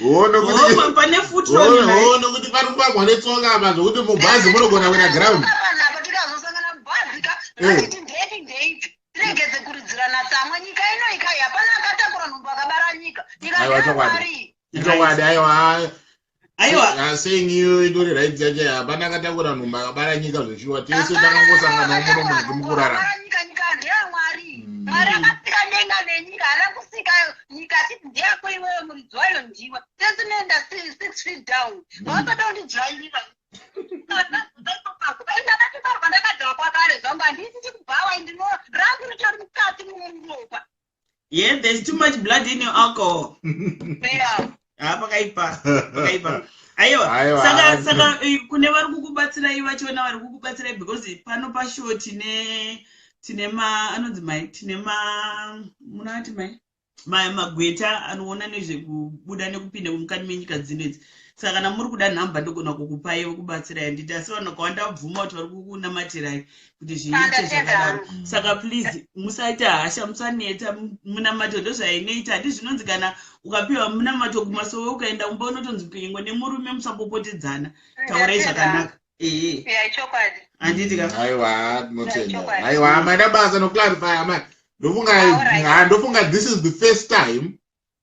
Uone kuti Oh, pane footroll. Uone kuti pari kufambwa netsoka apa, zvokuti mubhazi munogona kuita ground. Panapa tikazosangana mubhazi ka, ngatiti ndeipi ndeipi, tiregedze kuridzirana tsamwa. Nyika ino ikai, hapana akatakura nhumbu akabara nyika. Nyika Aiwa, chokwadi. ndeyamwari. Ichokwadi, aiwa. Aiwa. Saying iyo itori right yacho, hapana akatakura nhumbu akabara nyika zveshuwa. Tese takangosanganawo muno munhu mukurarama. Akabara nyika, nyika ndeyamwari. Mwari akasika denga nenyika, haana kusika nyika achiti ndeyako iwewe, muridzi wayo ndiwe. Tese tinoenda 6 feet down. Vasada kundidzvairira. Ndakatotaurwa, ndakadhakwa kare zvangu, handisi chikubhawa, ndino rangu ritori mukati muropa. Yeah, there's too much blood in your alcohol. Yeah. Ha, pakaipa, pakaipa. Aiwa. Aiwa. Saka kune vari kukubatsirai vachona, vari kukubatsirai, because pano pashow tine ma anonzi mai, tine ma munati mai magweta anoona nezvekubuda nekupinda mukati menyika dzino idzi. Saka kana muri kuda nhamba, ndogona kukupai vokubatsirai, handiti? Asi vanhu vakawanda vabvuma kuti vari kukunamatirai kuti zviite Ndatenda. zvakadaro. Saka please musaita hasha, musaneta. Munamato ndozvainoita, handi? Zvinonzi kana ukapiwa munamato kumasowe, ukaenda kumba unotonzi kuingwa nemurume musapopotedzana, taurai zvakanaka, ehe. Yeah, chokwadi. Handiti ka? Aiwa, tinotenda. Chokwadi. Aiwa, maida basa noclarify, amai. Ndofunga Alright. Ah, ndofunga this is the first time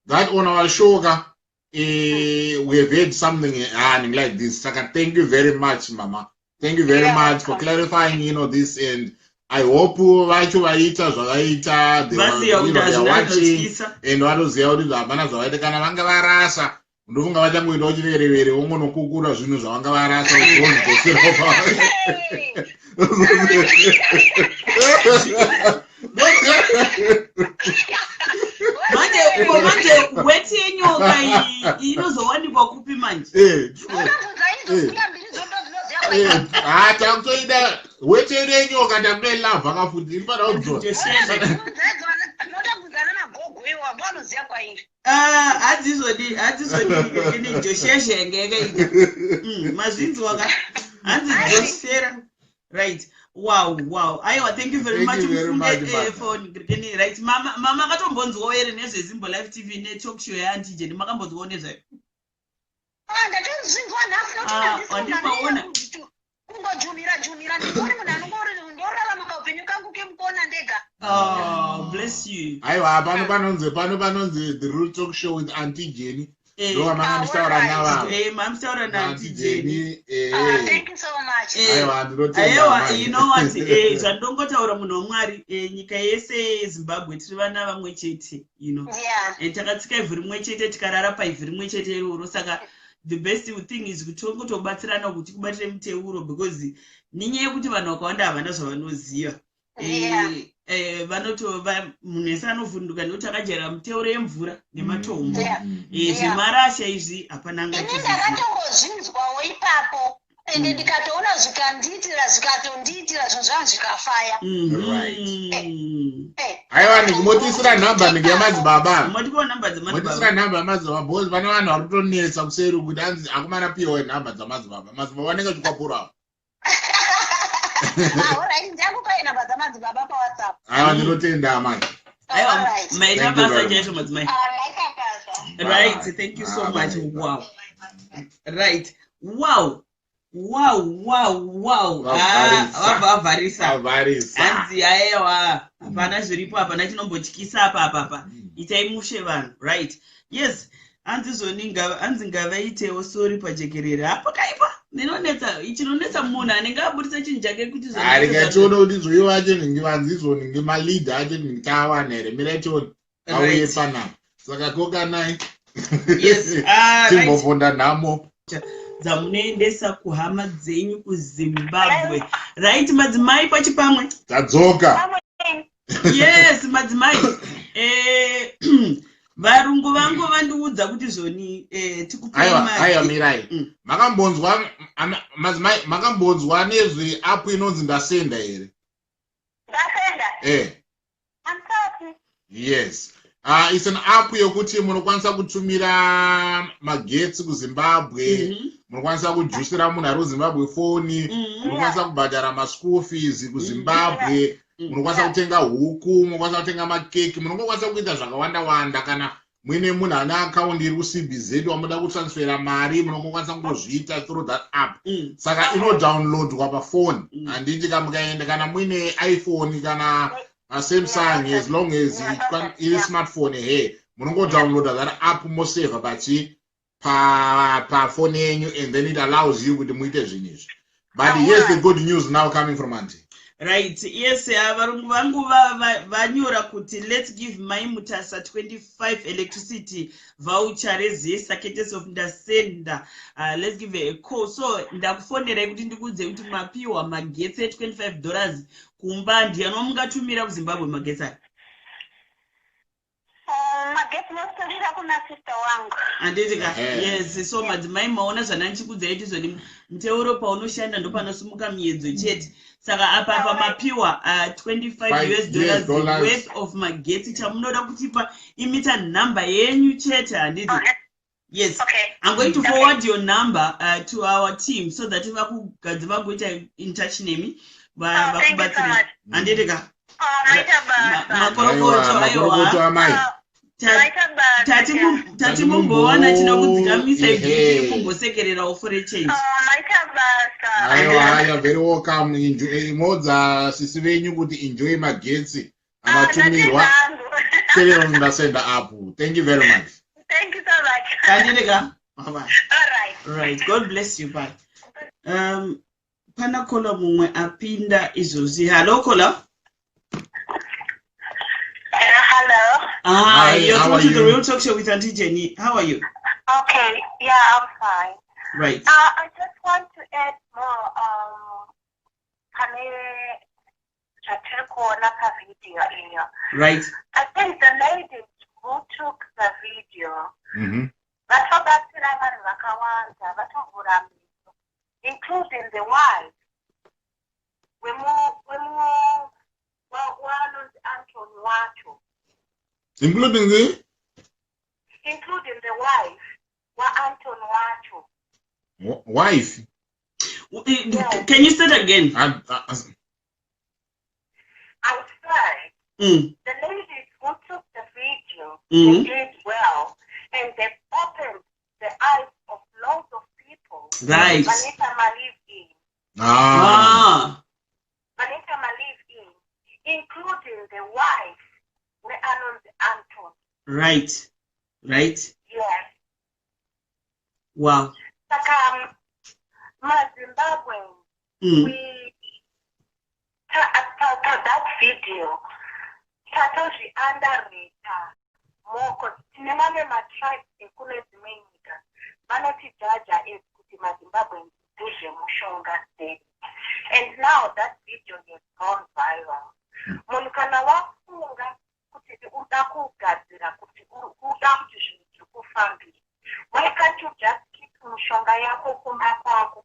that on our show ka, we have had something happening like this. Saka thank you very much, mama. Thank you very You're much for welcome. clarifying this, and I hope vacho vaita zvavaita, they were, Vaziva kuti they are hazvina watching kutyisa. And vanoziva kuti hapana zvavaita. Kana vanga varasa, ndofunga vachangoendawo chiverevere vongonokukura zvinhu zvavanga varasa vozodzosera. Hey! Manje ko manje weti yenyoka iyi inozowanikwa kupi manje? Munobvunza idzo mbuya mbiri dzondo dzinoziva kwaita. Ha, takutoida weti yedu yenyoka, takutoilavha kafuti, inofanira kudzora. Joshele. Munotobvunzana nagogo iwo, ndo anoziva kwairi. Ah, hadzizodi, hadzizodi ini josheshe yange yakaita. Mazvinzwa ka? Hanzi joshera. Right, wow, aiwa, thank you very Thank much. you very Mufunge much, mama. Phone grikeni. Right, mama, mama akatombonzwawo here nezveZimbo Live TV netalk show yaAuntie Jenny? Makambonzwawo nezvayo? Ah, ndatozvinzwa nhasi. Ah, wandipaona. Kungojumira jumira, ndingori munhu anongori ndorarama kaupenyu kangu kemukona ndega. Oh, bless you. Aiwa, pano panonzi The Real Talk Show with Auntie Jenny. Ndo vamanga muchitaura Alright. navavo. Mamuchitaura naAuntie Auntie Jenny. Jenny. Ah, thank you so much. Aiwa, ndinotenda, Aiwa, amai. you know what, zvandongotaura, munhu wamwari, nyika yese yeZimbabwe tiri vana vamwe chete. Takatsika ivhu rimwe chete, tikarara paivhu rimwe chete iroro. Saka the best thing is kuti tongotobatsirana kuti kubatire muteuro, because nenyaya yekuti vanhu vakawanda havana zvavanoziva. Vanotova munhu wese anovhunduka nekuti akajaira muteuro yemvura nematombo. Zvemarasha izvi hapana Ini angachizviziva. Ndakatongozvinzwawo ipapo, ende ndikatoona zvikandiitira, zvikatondiitira, zvinhu zvangu zvikafaya. Right. Eh, Aiwa, ndikumotisira nhamba ndinge yamadzibaba. Motipawo nhamba Motisira dzemadzibaba. Nhamba yamadzibaba, because pane vanhu vari kutonetsa kuseri kuti anzi akomana piwa nhamba dzamadzibaba. Madzibaba anenge achikwapurawo. Ah, alright, ndichakupai nhamba dzamadzibaba paWhatsApp. Aiwa, ndinotenda, amai. Aiwa. Alright. Maita Thank you basa very chaizvo, madzimai. Ah, maita basa. Right, thank you so Ah, much. bye. Wow, right, wow. Vavharisa. Ah, vabva vavharisa. Vavharisa. Hanzi aiwa, hapana zviripo, hapana chinombotyisa apa apapa. Itai mushe vanhu. Right, yes, hanzi zvoni hanzi ngavaitewo sorry pajekerere. Hapakaipa, inonetsa, chinonetsa munhu anenge abudisa chinhu chake kuti Rega tione kuti zvoivo acho nhingi vanzi izvo nhingi maleader acho nhingi taawana here. Mirai tione auye panapa. Saka kokanai. Yes, ah, right. Timbovhonda nhamo. Dzamunoendesa kuhama dzenyu kuZimbabwe. Right, madzimai, pachipamwe. Tadzoka. Yes, madzimai, varungu vangu vandiudza kuti zvoni tikupai Aiwa. mari. Aiwa, mirai. Makambonzwa, madzimai, makambonzwa nezveapp inonzi Ndasenda here? Ndasenda? Andisati. Yes, it's an app yokuti munokwanisa kutumira magetsi kuZimbabwe, munokwanisa kujusira munhu ari kuZimbabwe foni, munokwanisa kubhadhara maschool fees kuZimbabwe, munokwanisa kutenga huku, munokwanisa kutenga makeki, munongokwanisa kuita zvakawanda wanda. Kana muine munhu ane akaundi iri kuCBZ wamuda kutransfera mari, munongokwanisa kungozviita through that app. Saka inodownloadwa pafoni, handiti? Kamukaenda kana muine iPhone kana Samsung, as long as iri smartphone he, munongodownloada that app, mosevha pachi pafoni yenyu, and then it allows you kuti muite zvinhu izvi. But here's the good news now coming from Auntie. Right, yes, varungu vangu vanyora kuti let's give Mai Mutasa 25 electricity voucher reZESA, courtesy of Ndasenda. Let's give her a call. So ndakufonerai kuti ndikuudze kuti mapiwa magetsi e25 dollars kumba. Ndiani wamungatumira kuZimbabwe magetsi aya? Tinostorira kuna sister wangu. Handiti ka? Ehe. Yes, so madzimai, maona zvanandichikudzai kuti zvoni muteuro paunoshanda ndopanosimuka miedzo chete. Saka apa mapiwa 25 Five US dollars US dollars. worth of magetsi. Chamunoda kutipa imita nhamba yenyu chete, handiti? Okay. Yes. Okay. I'm going to Okay. forward your number to our team so that vakugadzi vagoita in touch nemi Oh, thank you so vakubatsire. much. Handiti ka? Oh, maita basa. Makorokoto. Aiwa, makorokoto. Aiwa. Amai. Oh, maita basa. Tati Tati mumbowana chinokudzikamisa. Ehe. Kumbosekererawo for a change. Oh, maita basa. Aiwa, you're very welcome. Modza sisi venyu kuti enjoy magetsi amatumirwa. Ah, ndatenda hangu. Tele ndasenda apo. Thank you very much. Thank you so much. Handiti ka? Bye bye. All right. Right, God bless you. Bye. Pana caller mumwe apinda izvozvi. Hello, caller. Hello. Hi, Hi, you're how through are to the you? Real Talk Show with Auntie Jenny. How are you? Okay. Yeah, I'm fine. Right. I just want to add more pane zvatiri kuona pavideo iyo. I think the lady who took the video vatobatsira vanhu vakawanda, vatovhura meso, including the wife wanonzi Anton wacho. Including the Including the wife waAnton wacho. Wife. Can you start again? I said the ladies who took the video, they did well and they opened the eyes of lots of people vanoita malive in. Ah. Ah. Vanoita malive in, including the wife weanonzi Anton. Yes. Saka maZimbabwean, we ta that video tatozviunderrata more 'cause tine mamwe matribes ekune dzimwe nyika vanotijaja as kuti maZimbabweans ndezvemushonga steady, and now that video has gone viral. Munhu kana wafunga kuti uda kugadzira, kuti uda kuti zvinhu zviri kufambira, why can't you just keep mishonga yako kumba kwako,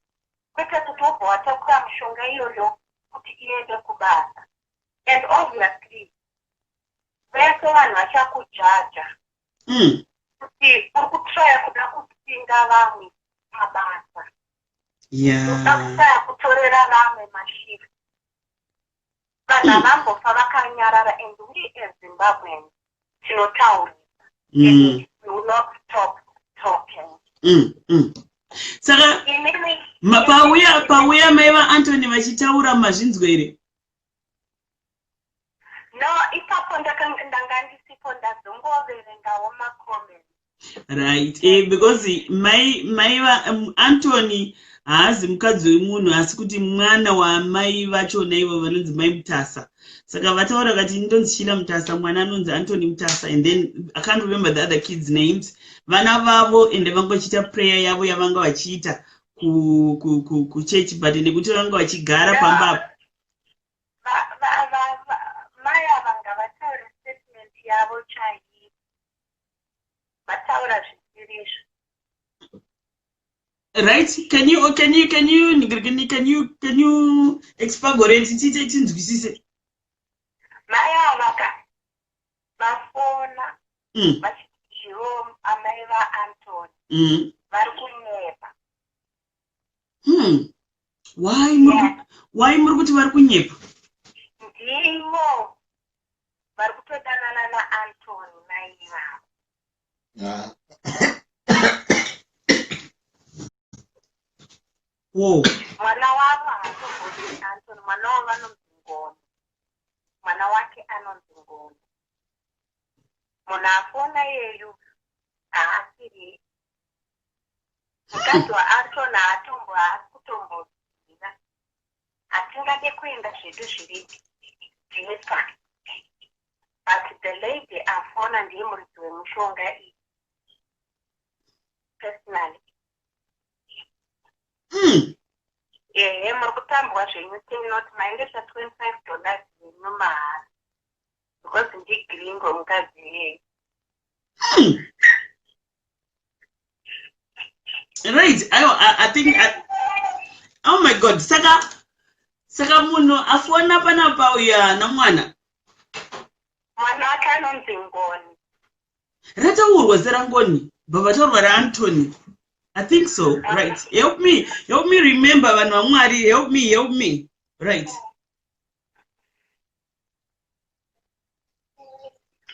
kwete kuti wobva watakura mishonga iyoyo kuti iende kubasa? And obviously vese vanhu vachakujaja kuti uri kutraya kuda kupinga vamwe pabasa, uda kutraya kutorera vamwe mashift. Vanhu havambofa vakanyarara, and we as Zimbabweans tinotaurisa and we will not stop talking. Saka Inini pauya mai vaAntony vachitaura, mazvinzwa here? No, ipapo ndanga ndisipo, ndazongoverengawo macomments. Right, because mai va Antony haazi mukadzi wemunhu, asi kuti mwana wamai vachona ivo vanonzi Mai Mutasa. Saka vataura kati ndonzi Shila Mutasa, mwana anonzi Antony Mutasa, and then I can't remember the other kids' names, vana vavo. Ende vanga vachiita prayer yavo yavanga vachiita kuchechi, but nekuti vanga vachigara pamba apa. Mai ava ngavataure statement yavo chaivo, vataura zvisirizvo. Right, can you expagorate tiite tinzwisise? Mai ava ka vafona vachitiwo amai vaAntony vari kunyepa. Why why muri kuti vari kunyepa? Ndivo vari kutodanana naAntony, mai ivavo. Ah. Wo. Mwana wavo haatombonzi Antony, mwana wavo anonzi Ngoni, mwana wake anonzi Ngoni. Munhu afona iyeyu haasiri mukadzi waAntony, haatombo, haasi kutomboziva. Hatingade kuenda zvedu zviri deeper, but the lady afona ndiye muridzi wemushonga iyi personally. Ehe, muri kutambwa zvenyu tenoti maendesa $25 yenyu mahara because ndigringo mukadzi iyeyu. Right, I think oh my God. Saka munhu afona panapa uyu haana mwana. Mwana wake anonzi Ngoni. Rataurwa zita raNgoni, bva vataurwa raAntony. I think so. Right, help me, help me remember, vanhu vaMwari. Help me, help me. Right.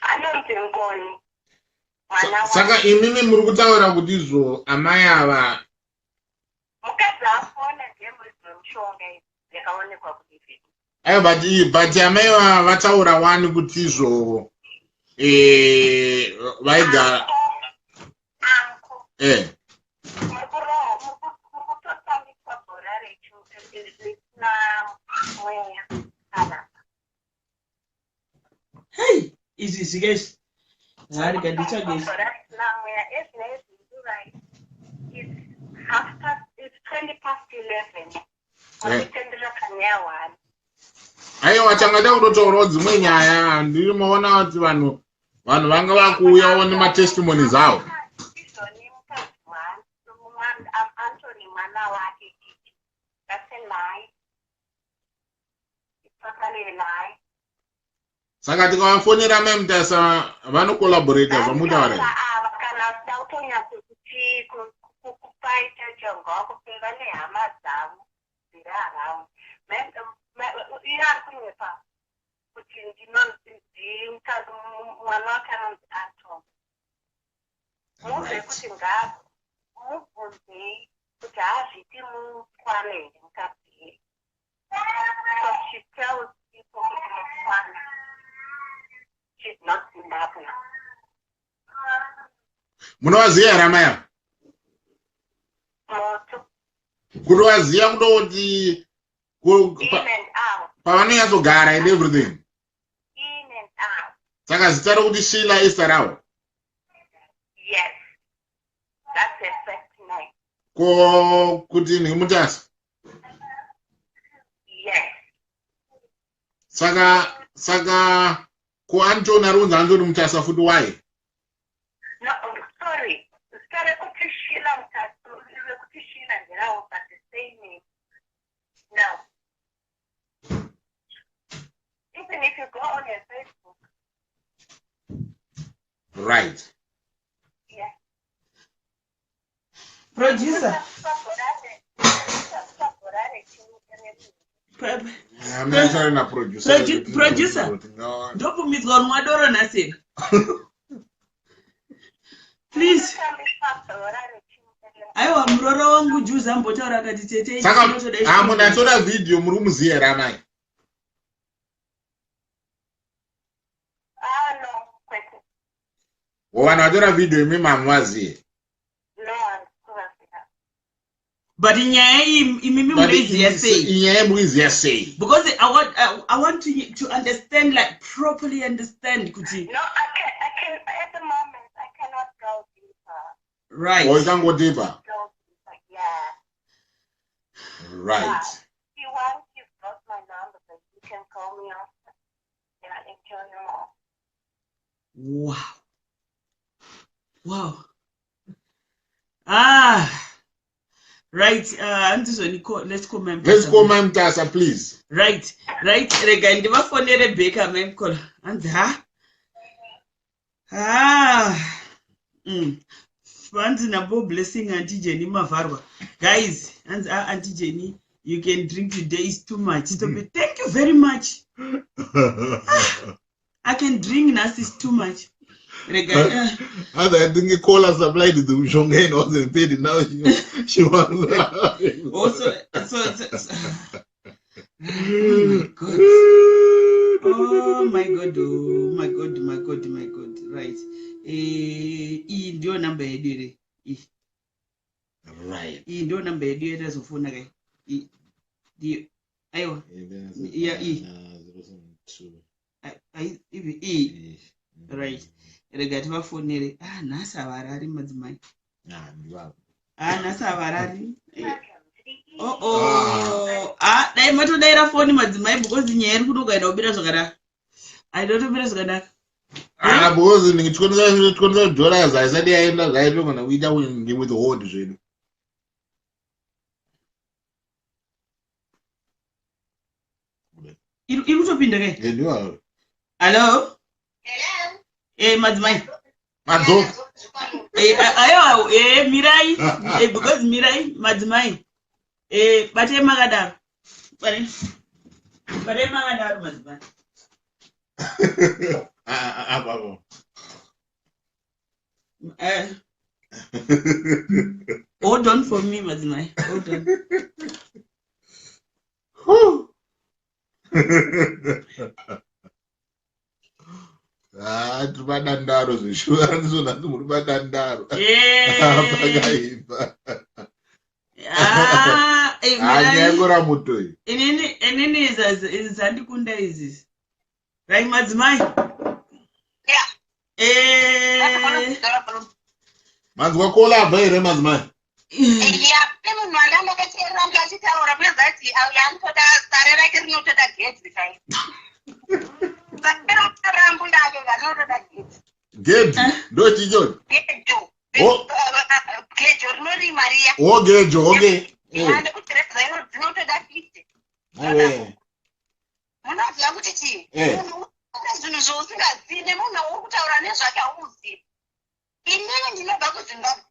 Anonzi Ngoni mwana. Saka imimi muri kutaura kuti izvo amai ava Mukadzi afona ndiye muridzi wemushonga yakaonekwa kuDividi. Aiwa, but amai ava vataura wani kuti izvo vaigara Uncle, muri kutotambiswa bhora risina mweya kana. Hei, izvi zvika izvi harika nditsvage izvi. Bhora risina mweya ezvinezvi ngurai. It's half past, it's 11:20. Muri kanyaya one. Aiwa, changada kutotaurawo dzimwe nyaya. Ndiri maona kuti vanhu vanga vakuuyawo nematestimonies avo. Izvoni mukadzi Anthony mwana wake Titi. That's a lie. It's totally a lie. Saka tikavafonera mai Mutasa vanocollaborata zvamutaura? Ava kana uchida kutonyatsokuti kupaita chonga wakupe vane hama dzavo dziri around. Iye ari kunyepa kuti ndinonzi mwana wake anonzi Anton. Mubve kuti mubvunzei kuti haazviti mukwana here mukadzi. Because she tells people kuti mukwana. She's not Zimbabwe. Munovaziva here amai ava? Moto. Kutovaziva kutoti In and out. Pavanonyatsogara and everything? In and out. Saka zita rokuti Sheila izita ravo? Yes. That's her first name. Ko kuti ndiMutasa? Yes. Saka ko Antony ari kunzi Antony Mutasa futi, why? No, oh, sorry. Zita rekuti Sheila Mutasa, rekuti Sheila nderawo, but the same name. No. Even if you go on your Facebook, yeah. Producer. Amataure naproducer. Producer. Ndobvumidzwa kunwa doro nhasi, please? Aiwa, muroro wangu juzi ambotaura akati, "Tete, Saka chinotoda ah, munhu atora vhidhiyo muri kumuziva here amai? Ah, no, kwete. O, vanhu vatora vhidhiyo imi mamuvaziye? No, handikuvaziva. But nyaya iyi imimi munoiziva sei? Inyaya muiziva sei? Because I want to understand, like, properly understand kuti No, I can, at the moment, I cannot go deeper. Right. O, ichangotipa. Go deeper, yeah. If you want, you've got my number, but you can call me after. And I can tell you more. Wow. Ah, right. Handizoni, let's call my Let's call mai Mutasa, please. Right, rega ndivafonere back amai Mukolo. Hanzi ha ha Hanzi nabo blessing, Auntie Jenny mavharwa. Guys, hanzi, ah, Auntie Jenny, you can drink today, is too much. Stop it. Thank you very much. I can drink nhasi, is too much. Rega Other, I think caller supplied the mushonga and wasn't paid. Now she wants. Also so oh my God. Oh my God, oh my God, my God, my God. Right. Iyi ndiyo namba yedu here iyi? Right. Iyi ndiyo namba yedu yatazofona kai? Iyi ndiyo, aiwa. Yeah, iyi. Ivi iyi. Right, rega tivafonere. Ah, nhasi havarari madzimai. Ah, nhasi havarari. Oh, oh. Ah, dai matodayira foni madzimai, because nyaya iri kuno ukaenda kubira zvakanaka, aida kutobira zvakanaka. Ah, because ndinge $25 haisati yaenda zvaitogona kuita withhold zvedu. Iri kutopinda kai? Eh, ndiyo. Hello? Hello. Eh, madzimai. Madzoka. Eh, aiwa, eh, mirai. Eh, because mirai, madzimai. Eh, batai makadaro. Batai. Batai makadaro madzimai. Ah, ah, ah, apo. Eh. Hold on for me, madzimai. Hold on. Whew. Ah, tiri padandaro zveshuwa ndizvo nhasi muri padandaro. Eh. Pakaipa. Ah, eh, Ah, mirai. nyaya yekora muto iyi. Inini inini izi dzandikunda izi. Right, madzimai. Yeah. Eh. Manzwa kola abva here madzimai? Ya, kune munhu anga ndakateerera kunge achitaura kune zati auya anotoda sare rake rinotoda gedhi kai. Sare rambuya ake rinotoda gedhi. Gedhi ndo chichoni. Gejo. Oh. Gejo rinorima riya. O gejo, okay. Ya, nekuti reza dzinotoda 50. Eh. Munoziva kuti chii? Eh. Munhu une zvinhu zvausingazivi nemunhu wauri kutaura nezvake hauzivi. Inini ndinobva kuZimbabwe.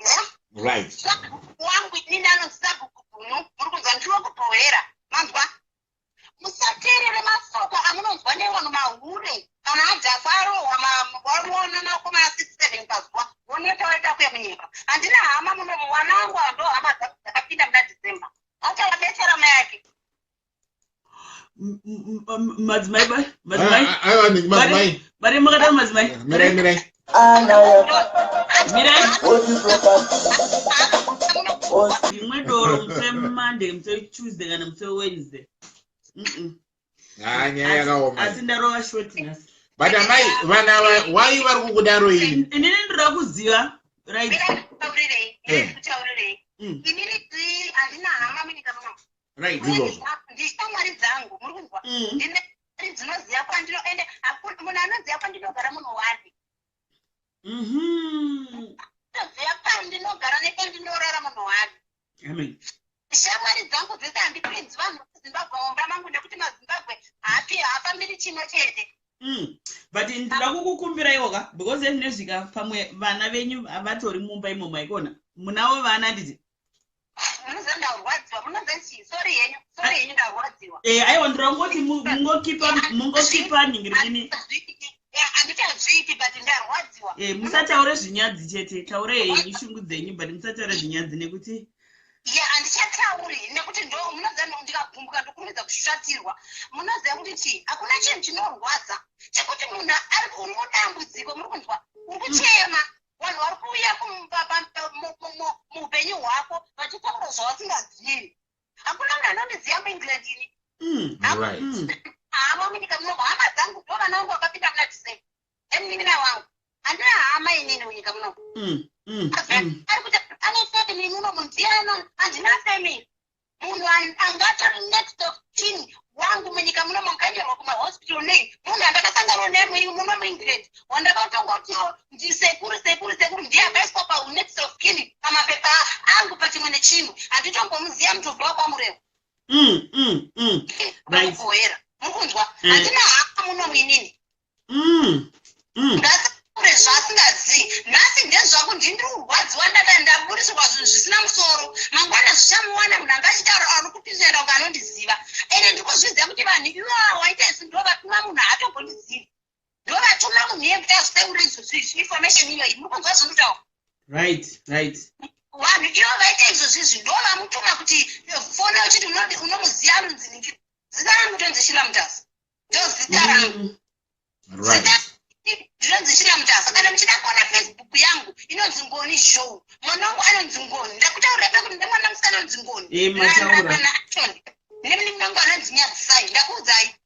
Yeah? Right. Sabhuku wangu inini anonzi sabhuku Gunu, muri kunzwa ndiri wekuBhohera, manzwa? Musateerere masoko amunonzwa nevanhu mahure kana adhakwa arohwa waona makumi a 6 7 pazuva woneta waita kuya kunyepa. Handina hama muno mwana wangu ndo hama dzangu dzakapinda muna December. Achavabetsera mai ake. Madzimai ba, madzimai. Aiwa, madzimai. Bare makadaro madzimai. Mirai, mirai. Mirai. Rimwe doro musi weMonday, musi weTuesday kana musi weWednesday. Ah, nyaya yakaoma. Asi ndarova short nhasi. But amai, vana ava, why vari kukudaro iyi? Inini ndoda kuziva. Right. Mirai ndikutaurirei, mirai ndikutaurirei. Inini handina hama munyika muno. Right. Ndizvozvo. Ndishamwari dzangu, muri kunzwa? Ndine shamwari dzinoziva kwandino, ende munhu anoziva kwandinogara munhu wani. Anoziva kwandinogara nepandinorara munhu wani. Amen. Shamwari dzangu dzese handipinzi vanhu veZimbabwe mumba mangu nekuti maZimbabwe haafambiri chimwe chete. But ndinoda kukukumbira iwoka because ezvinezvika pamwe vana venyu vatori mumba imomo aikona. Munavo vana handiti? Munoziva ndarwadziwa, munoziva chii? Sorry henyu, sorry henyu ndarwadziwa. Eh, aiwa ndinoda kungoti mungokipa nhingirini. Handichazviiti but ndarwadziwa. Eh, musataure zvinyadzi chete, taure henyu shungu dzenyu but musataure zvinyadzi nekuti Ya, handichatauri nekuti ndo munoziva ndikagumbuka ndokurumidza kushatirwa. Munoziva kuti chii? Hakuna chinhu chinorwadza chekuti munhu ari uri mudambudziko, muri kunzwa, uri kuchema. Vanhu vari kuuya muupenyu hwako vachitaura zvavasingazivi. Hakuna munhu anondiziva muEngland ini. Right. Hama munyika muno, hama dzangu ndo vana vangu vakapinda muna December. Emunin'ina wangu. Handina hama inini munyika muno. Ari kuti ane family muno mundiano, handina family. Munhu angatori next of kin wangu munyika muno makanyorwa kumahospital nei, munhu andakasangana naye muno muEngland, wandakatongotiwo ndisekuru, sekuru, sekuru, ndiye akaiswa pa next of kin pamapepa angu pachimwe nechimwe. Handitombomuziva mutobva wakwaMurewa. Right. Vakubohera. Muri kunzwa? Handina hama muno muinini. Ngasaure zvaasingazivi. Nhasi ndezvangu, ndini ndiri kurwadziwa, ndaburisirwa zvinhu zvisina musoro. Mangwana zvichamuwana munhu anga achitaura ari kupindura kunge anondiziva. Ende ndiri kuzviziva kuti vanhu ivava waita izvi ndo vatuma munhu haatombondizivi. Ndo vatuma munhu iye kuti azvitaure izvozvo izvi, information iyoyi. Muri kunzwa zvinotaura? Right, right. Vanhu ivo vaita izvozvo izvi ndo vamutuma kuti fona uchiti unomuziva anonzi Ningi. Zita rangu tonzi Sheila Mutasa. Ndo zita rangu. Right. Ndinonzi Sheila Mutasa. Kana muchida kuona Facebook yangu inonzi Ngoni Show. Mwana wangu anonzi Ngoni. Ndakutaurira pa kuti ndemwana musikana anonzi Ngoni. Eh, mataura. Na Anthony. Nemunin'ina wangu anonzi Nyadzisai. Ndakuudzai.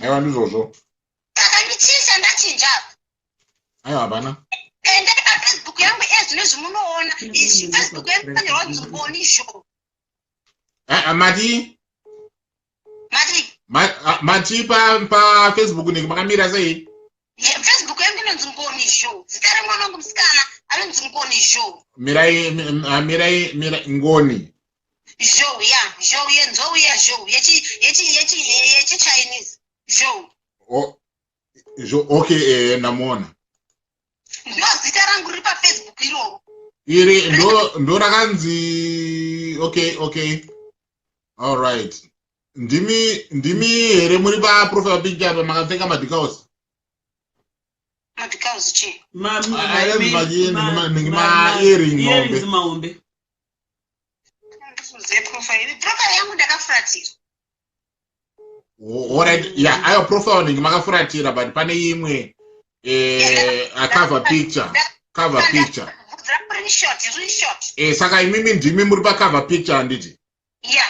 Aiwa ndizvozvo. Saka ndichinja ndachinja. Aiwa hapana. Endai pa Facebook yangu ezvinezvi munoona. Izvi Facebook yangu inonzi Ngoni Show. Mati? Mati? Mati paFacebook nenge makamira sei? Facebook yangu inonzi Ngoni Zhou. Zita remwana wangu musikana anonzi Ngoni Zhou. Mirai, mirai, mirai, Ngoni Zhou, ya Zhou, yenzou, ya Zhou yechiChinese, Zhou. Oh, Zhou, okay, ndamuona. Ndo zita rangu riri paFacebook iroro. Iri ndo rakanzi, okay, all right. Ndimi here muri paprofile picture apa makapfeka madhikausi? Madhikausi chii? Ma-earring. Earrings mahombe. Profile yangu ndakafuratira. Alright, yeah, ayo profile ninge makafuratira, but pane imwe a cover picture, cover picture. Bvudzi rangu riri short, riri short. Saka imimi ndimi muri pacover picture, handiti? Ya.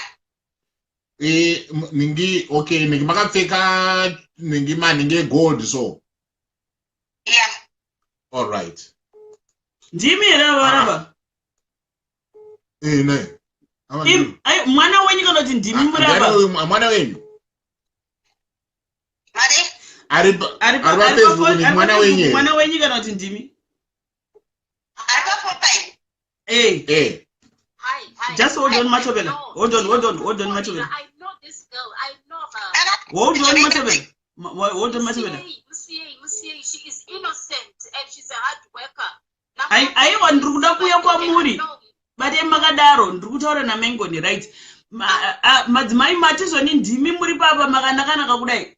Ningi, okay, ningi makapfeka ningi maningi egold so. Ya. All right. Ndimi here ava varava? Ne. Ava Mwana wenyu kana kuti ndimi murava? Mwana wenyu. Mari. Ari paFacebook ni mwana wenyu here? Mwana wenyu kana kuti ndimi? Ari paprofile. Hi, hi. Just hold on, I Matobela. know Hold on, hold on, hold on, Sheila, Matobela. I know this girl. I know her. Hold on, Matobela. Hold on, Matobela. Musiyei, musiyei, musiyei. She is innocent and she's a hard worker. Aiwa, ndiri kuda kuuya kwamuri. Batei makadaro, ndiri kutaura naMengoni, right? Madzimai, matizoni ndimi muri papa makanakanaka kudai?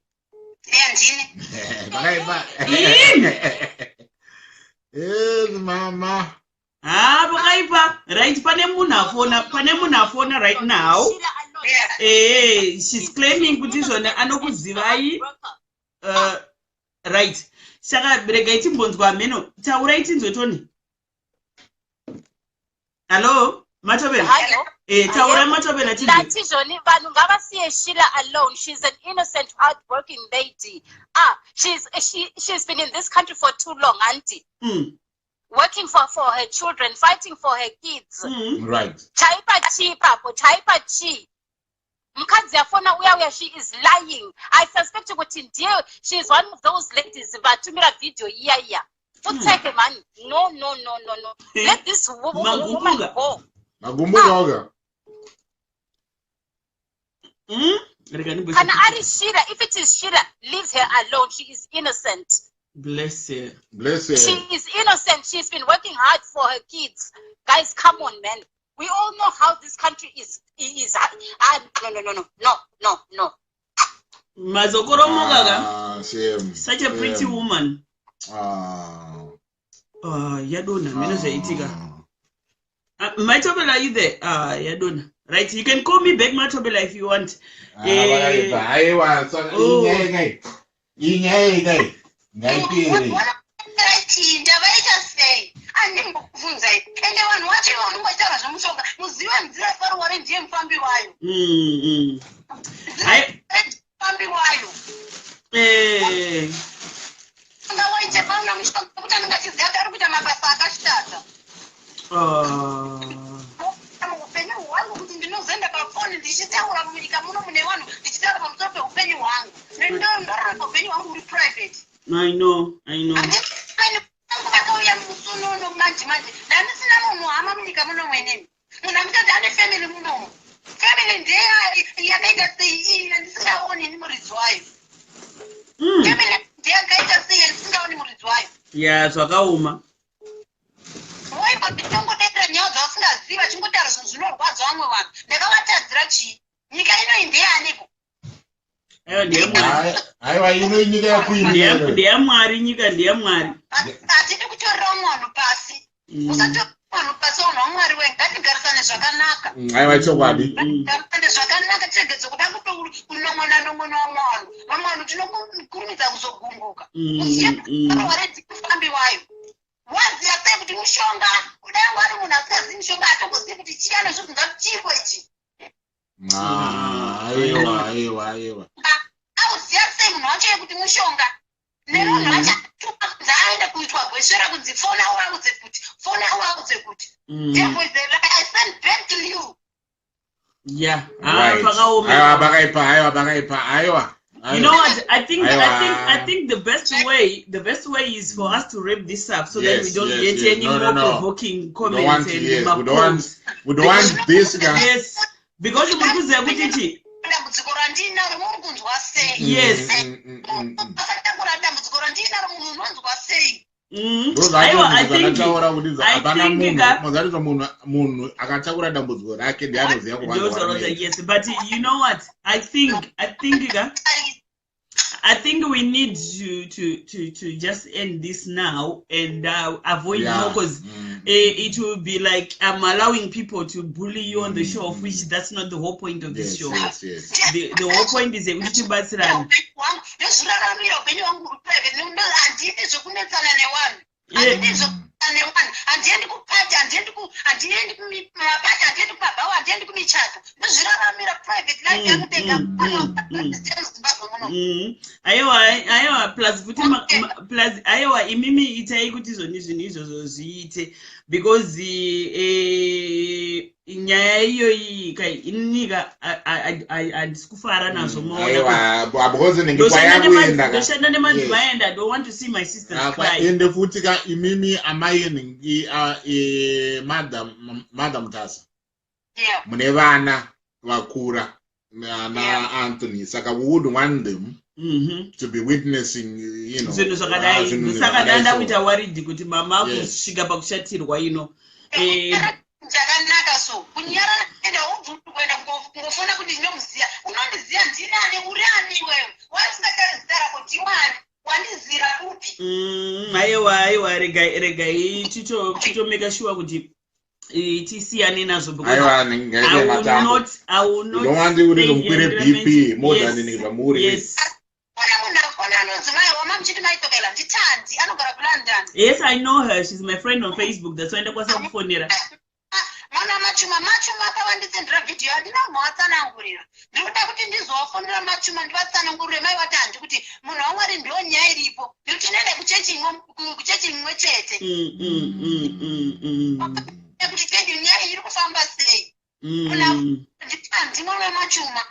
Ya, ndini. Pakaipa. Imi. Yes, mama. Ha, pakaipa. Right, pane munhu afona, pane munhu afona right now. Sheila, I know this She's claiming kuti izvona anokuzivai. Right, saka regai timbonzwa mheno. Taurai tinzwe, Tony. Hallo, Matobela. Hello. Taurai, Matobela, tinzwe. Ndati zvoni vanhu ngavasiye Sheila alone. She's an innocent, hardworking lady. Ah, she's been in this country for too long, auntie. Working for her children, fighting for her kids. Chaipa chii ipapo? Chaipa chii? Mukadzi afona uya uya, she is lying. I suspect kuti ndiye, she is one of those ladies vatumira vhidhiyo iya iya. Futseke man, no, no, no, no, no, let this woman Magumbuka. go. Magumbuka oga. Rega ndimboisa Kana ari Sheila, if it is Sheila, leave her alone. She is innocent. Bless her. Bless her. She is innocent. She's been working hard for her kids. Guys, come on, man. We all know how this country is. Ah, no, no, no, no, no, no, no. Mazokoromoka ka. Ah, shame. Such a pretty Shame. woman. Ah. Yadona mheno zvaitika. Ah. Matobela, are you there? Yadona. Right, you can call me back, Matobela, if you want. Ah, vakaipa. Aiwa, saka Oh. inyaya ingai. Inyaya ingai. Ngaipere. Chinda vaita sei? Andimbokubvunzai, ende vanhu vacho ivo vanongotaura zvemushonga, muzive nzira faruware ndiye mufambi wayo. Mufambi wayo. Anga waite pauna mushonga kuti anenge achiziva kuti ari kuita mabasa akashata. Muupenyu hwangu kuti ndinozoenda pafoni ndichitaura munyika muno mune vanhu, ndichitaura pamusoro peupenyu hwangu, ndorarama upenyu hwangu huri private. I know, I know. Handipeni vangu vakauya musunono manje manje, ndandisina munhu hama munyika muno mweneni. Munhu amutati ane family munomu, family ndeya yakaita sei iyi yandisingaoni ini muridzi wayo? Family ndeyakaita sei yandisingaoni muridzi wayo? Ya, zvakaoma. Waiva ndinongodedera nyaya dzavasingazivi, vachingotaura zvinhu zvinorwadza vamwe vanhu. Ndakavatadzira chii? Nyika inoyi ndeyaniko? Aiwa, ndeyamwari. Aiwa, ino inyika yaQueen. Ndeyamwari, nyika ndeyamwari. Hatidi kutorera umwe vanhu pasi. Usatorera vanhu pasi, vanhu vamwari we. Ngatigarisane zvakanaka. Aiwa, chokwadi. Ngatigarisane zvakanaka, tiregedze kuda kunon'ona non'ona vamwe vanhu. Vamwe vanhu tinokurumidza kuzogumbuka. Uziye waredzi mufambi wayo, waziya sei kuti mushonga? Kudai wari munhu asingazivi mushonga, atongozivi kuti chiyano zvozvinza chiko ichi. Ah, aiwa, aiwa, aiwa. Auziya sei munhu wacho yekuti mushonga? Nemunhu wacho atuma kunzi aende kuitwa gwesvera, kunzi fona uvaudze kuti, fona uvaudze kuti. Devil is a lie. I send back to you. Yeah. Right. Pakaoma. Aiwa, pakaipa, aiwa, pakaipa, aiwa. You know what? I think I think I Aiwa. think the best way is for us to wrap this up so that we don't get any No, more no. provoking We don't comments want, and yes, we don't want, maposts. we don't want this guy. Yes, because muri kuziva kuti chi Dambudziko randinaro, muri kunzwa sei? Asatakura dambudziko randinaro, munhu unonzwa sei? Aiwa, I think Ndozvataura kuti I hapana think munhu mazatizo munhu akatakura dambudziko rake ndiye anoziva Those are kurwadza. Yes, but you know what? I think ka, I think we need to just end this now and avoid more, because it will be like I'm allowing people to bully you on the show, of which that's not the whole point of this show. The whole point is yekuti tibatsirane. Upenyu hwangu ndozviraramira, upenyu hwangu huri private. Handidi zvekunetsana nevanhu. Handidi zvekunetsana nevanhu. Handiendi kupati, handiendi kumapati, handiendi kumabhawa, handiendi kumichato. Ndozviraramira private life yangu ndega. Zimbabwe muno. Aiwa, plus futi plus aiwa, imimi itai kuti izvoni zvinhu izvozvo zviite, because nyaya iyoyi kai ininika handisi kufara nazvo, maona. Aiwa, because nenge kwayakuenda ka. Ndoshanda nemadzimai and I don't want to see my sisters cry. Ende futi ka, imimi amai nhingi, Madam Mutasa, mune vana vakura na Anthony, saka we would want them to be witnessing zvinhu zvakadai. Zvinhu Ndosaka zvakadai. Ndanda So. kuita worried kuti mama kusvika pakushatirwa ino. Chakanaka so kunyarara, enda ubvuri kuenda kungofona kuti ndinomuziya. Unondiziya ndinani? Uri ani iwewe? Waisingatari zita rako, ndiwani? Wandizira kupi? Aiwa, regai titomeka sure kuti tisiyane nazvo because Aiwa, I ngaite will matambo. not, I will You not don't want kuti stay zomukwire here. BP more than zvamuri. Yes. Ona munhu akona anonzi mai wama muchiti maitokela, nditandi, anogara kuLondon. Yes, I know her. She's my friend on Facebook. That's why ndakwanisa kufonera. Mwana Machuma, Machuma akavandisendera vhidhiyo, handina kumbovatsanangurira. Ndiri kuda kuti ndizovafonera Machuma, ndivatsanangurire mai vati handi kuti munhu waMwari, ndiyo nyaya iripo, ndikuti tinoenda kuchechi imwe chete. Kuti chechi nyaya iri kufamba sei? Nditandi, mwana wemachuma.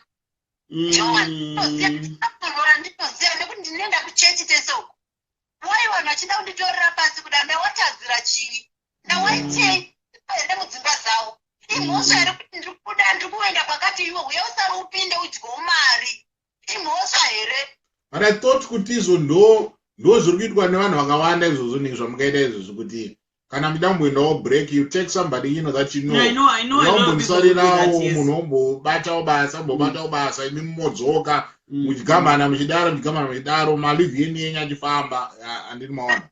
Ndinoziva nekuti ndinoenda kuchechi tese uko. Wai vanhu vachida kunditorera pasi kuda? Ndawatadzira chii? Ndawaitei here mudzimba dzavo? Imhosva here kuti ndiri kuda, ndiri kuenda kwakati, iwe uye usari upinde udyewo mari? Imhosva here? But I thought kuti izvo ndo zviri kuitwa nevanhu vakawanda izvozvo, nenge zvamukaita izvozvo, kuti kana muchida kumboendawo break, you take somebody you know that you know. I know, I know, I know people who do that, Wambondisarirawo yes. munhu wombobatawo basa, ombobatawo basa, imi modzoka muchigamana muchidaro, muchigamana muchidaro, malive yenyu yenyu achifamba. Handini maona?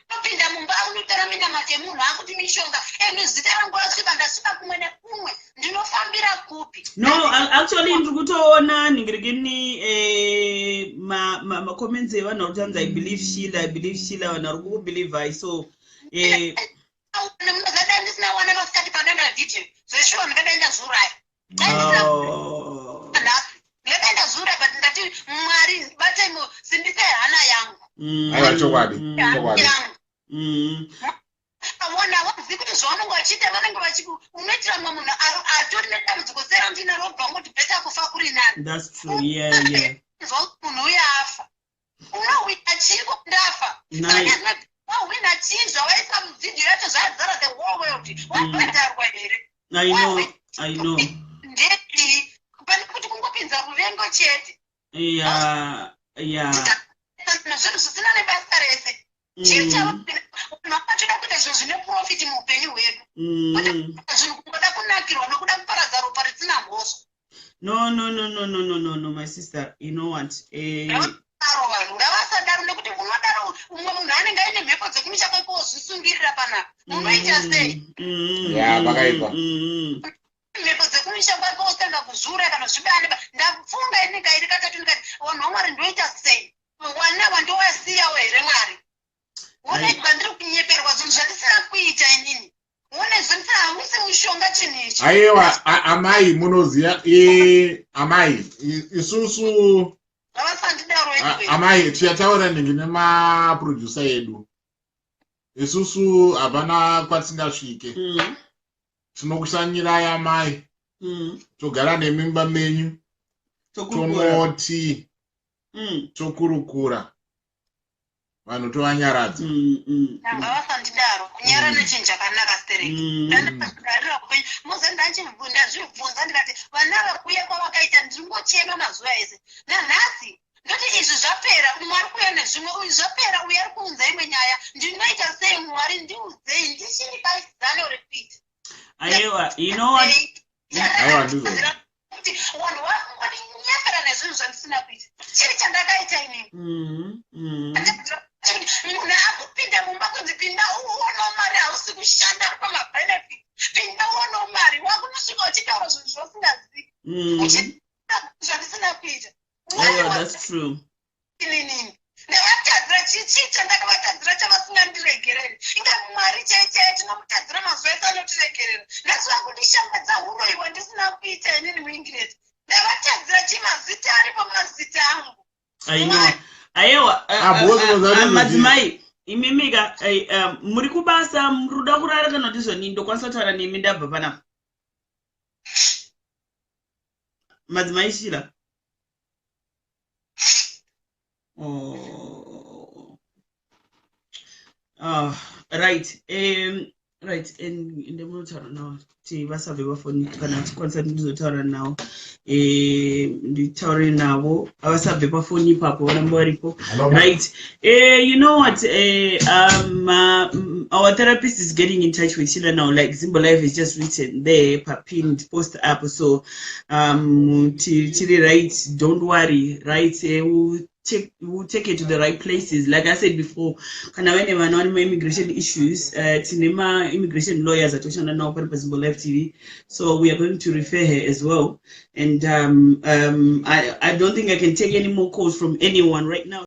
Anopinda mumba, unotora minamato yemunhu, akuti mishonga eni, zita rangu rasviba, ndasviba kumwe nekumwe, ndinofambira kupi? No, actually ndiri kutoona nhingirekeni macomments evanhu vari kuti hanzi, "I believe Sheila, I believe Sheila." Vanhu vari kukubelievai, so Munozadai ndisina wana masikati pandaenda vhidhiyo zveshuwa, ndingadai ndazviuraya. Dai ndisina nhasi, ndingadai ndazviuraya, but ndati Mwari batei, simbisai hana yangu. Aiwa, chokwadi. Hana Chokwadi. yangu. Vona vazivi kuti zvavanenge vachiita, vanenge vachi unoitira mumwe munhu atori nedambudziko serandinaro, wobva ngoti better kufa kuri nani. That's true, yeah. Zwa kuti munhu uyo afa, unowina chii ndafa? Nice. Wahwina chii? Zvawaisa muvhidhiyo yacho zvazara the whole world, wabhadharwa here? I know, I know. Ndedii pane kuti kungopinza ruvengo chete? Zvinhu zvisina nebasa rese. Chii chavanhu vachida kuita zvinhu zvine profit muupenyu hwedu? Zvinhu kungoda kunakirwa nokuda kuparadza ropa risina mhosva. No, my sister, you know what? Daro vanhu ngavasadaro, nekuti unodaro umwe munhu anenge aine mhepo dzekumisha kweko wozvisungirira panapa, munoita sei? Ya, pakaipa. Mhepo dzekumisha kwako wotanga kuzviuraya kana zvibane. Ndafunga ini kairi katatu, ndikati vanhu vaMwari, ndoita sei? Wana wandowasiyawo here, Mwari? Unoigwa ndiri kunyeperwa zvinhu zvandisina kuita inini. Une zvandisina, hamusi mushonga chinhu ichi. Aiwa, amai, munoziva, amai, isusu Ngavasandidaro anyway. Amai, tichataura nenge nemaproducer edu. Isusu hapana kwatingasvike. Tinokushanyirai, amai. Togara nemimba menyu. Tokurukura. Tonoti tokurukura, vanhu tovanyaradza. Ngavasandidaro. Kunyara nechinhu chakanaka stereki. Ndandazvigarira upenyu muze, ndazvibvunza ndikati vana vakuuya kwavakaita, ndingochema mazuva ese. Nanhasi ndoti izvi zvapera, umwe ari kuuya nezvimwe, uyu zvapera, uyu ari kuunza imwe nyaya. Ndinoita sei? Mwari, ndiudzei, ndichiri pazano repeat. Aiwa, you know what? Aiwa, ndizvo. Kuti vanhu vakungodinyepera nezvinhu zvandisina kuita, chiri chandakaita inini? Munhu akupinda mumba kunzi pinda uonawo mari, hausi kushanda pamabenefit, pinda uonawo mari, wakunosvika uchitaura zvinhu zvausingazivi, zvandisina kuita. Aiwa, that's true. Inini ndavatadzira chii chandakavatadzira chavasingandiregereri? Inga Mwari chai chai tinomutadzira mazuva ese, anotiregerera. Nhasi vakundishambadza uroyi wandisina kuita inini muingireti. Ndavatadzira chii? Mazita aripo, mazita angu. I know. Aiwa, Ah, boss, madzimai, imimika muri kubasa, muri kuda kurara kana kuti zvoni, ndokwanisa kutaura nemi ndabva panapa, madzimai Shira? Oh. Ah, right, right, ndemunotaura navo kuti vasabve pafoni kana achikwanisa, ndizotaura navo, nditaure navo vasabve pafoni ipapo, varamba varipo. Right, you know what, our therapist is getting in touch with Sheila now. Like Zimbo Life is just written there, pinned post up. So tiri right, don't worry, right? We'll take it to the right places. Like I said before, kana vane vana vane ma-immigration issues, tine ma-immigration lawyers atoshanda navo pari paZimbo Live TV. So we are going to refer her as well. And I don't think I can take any more calls from anyone right now.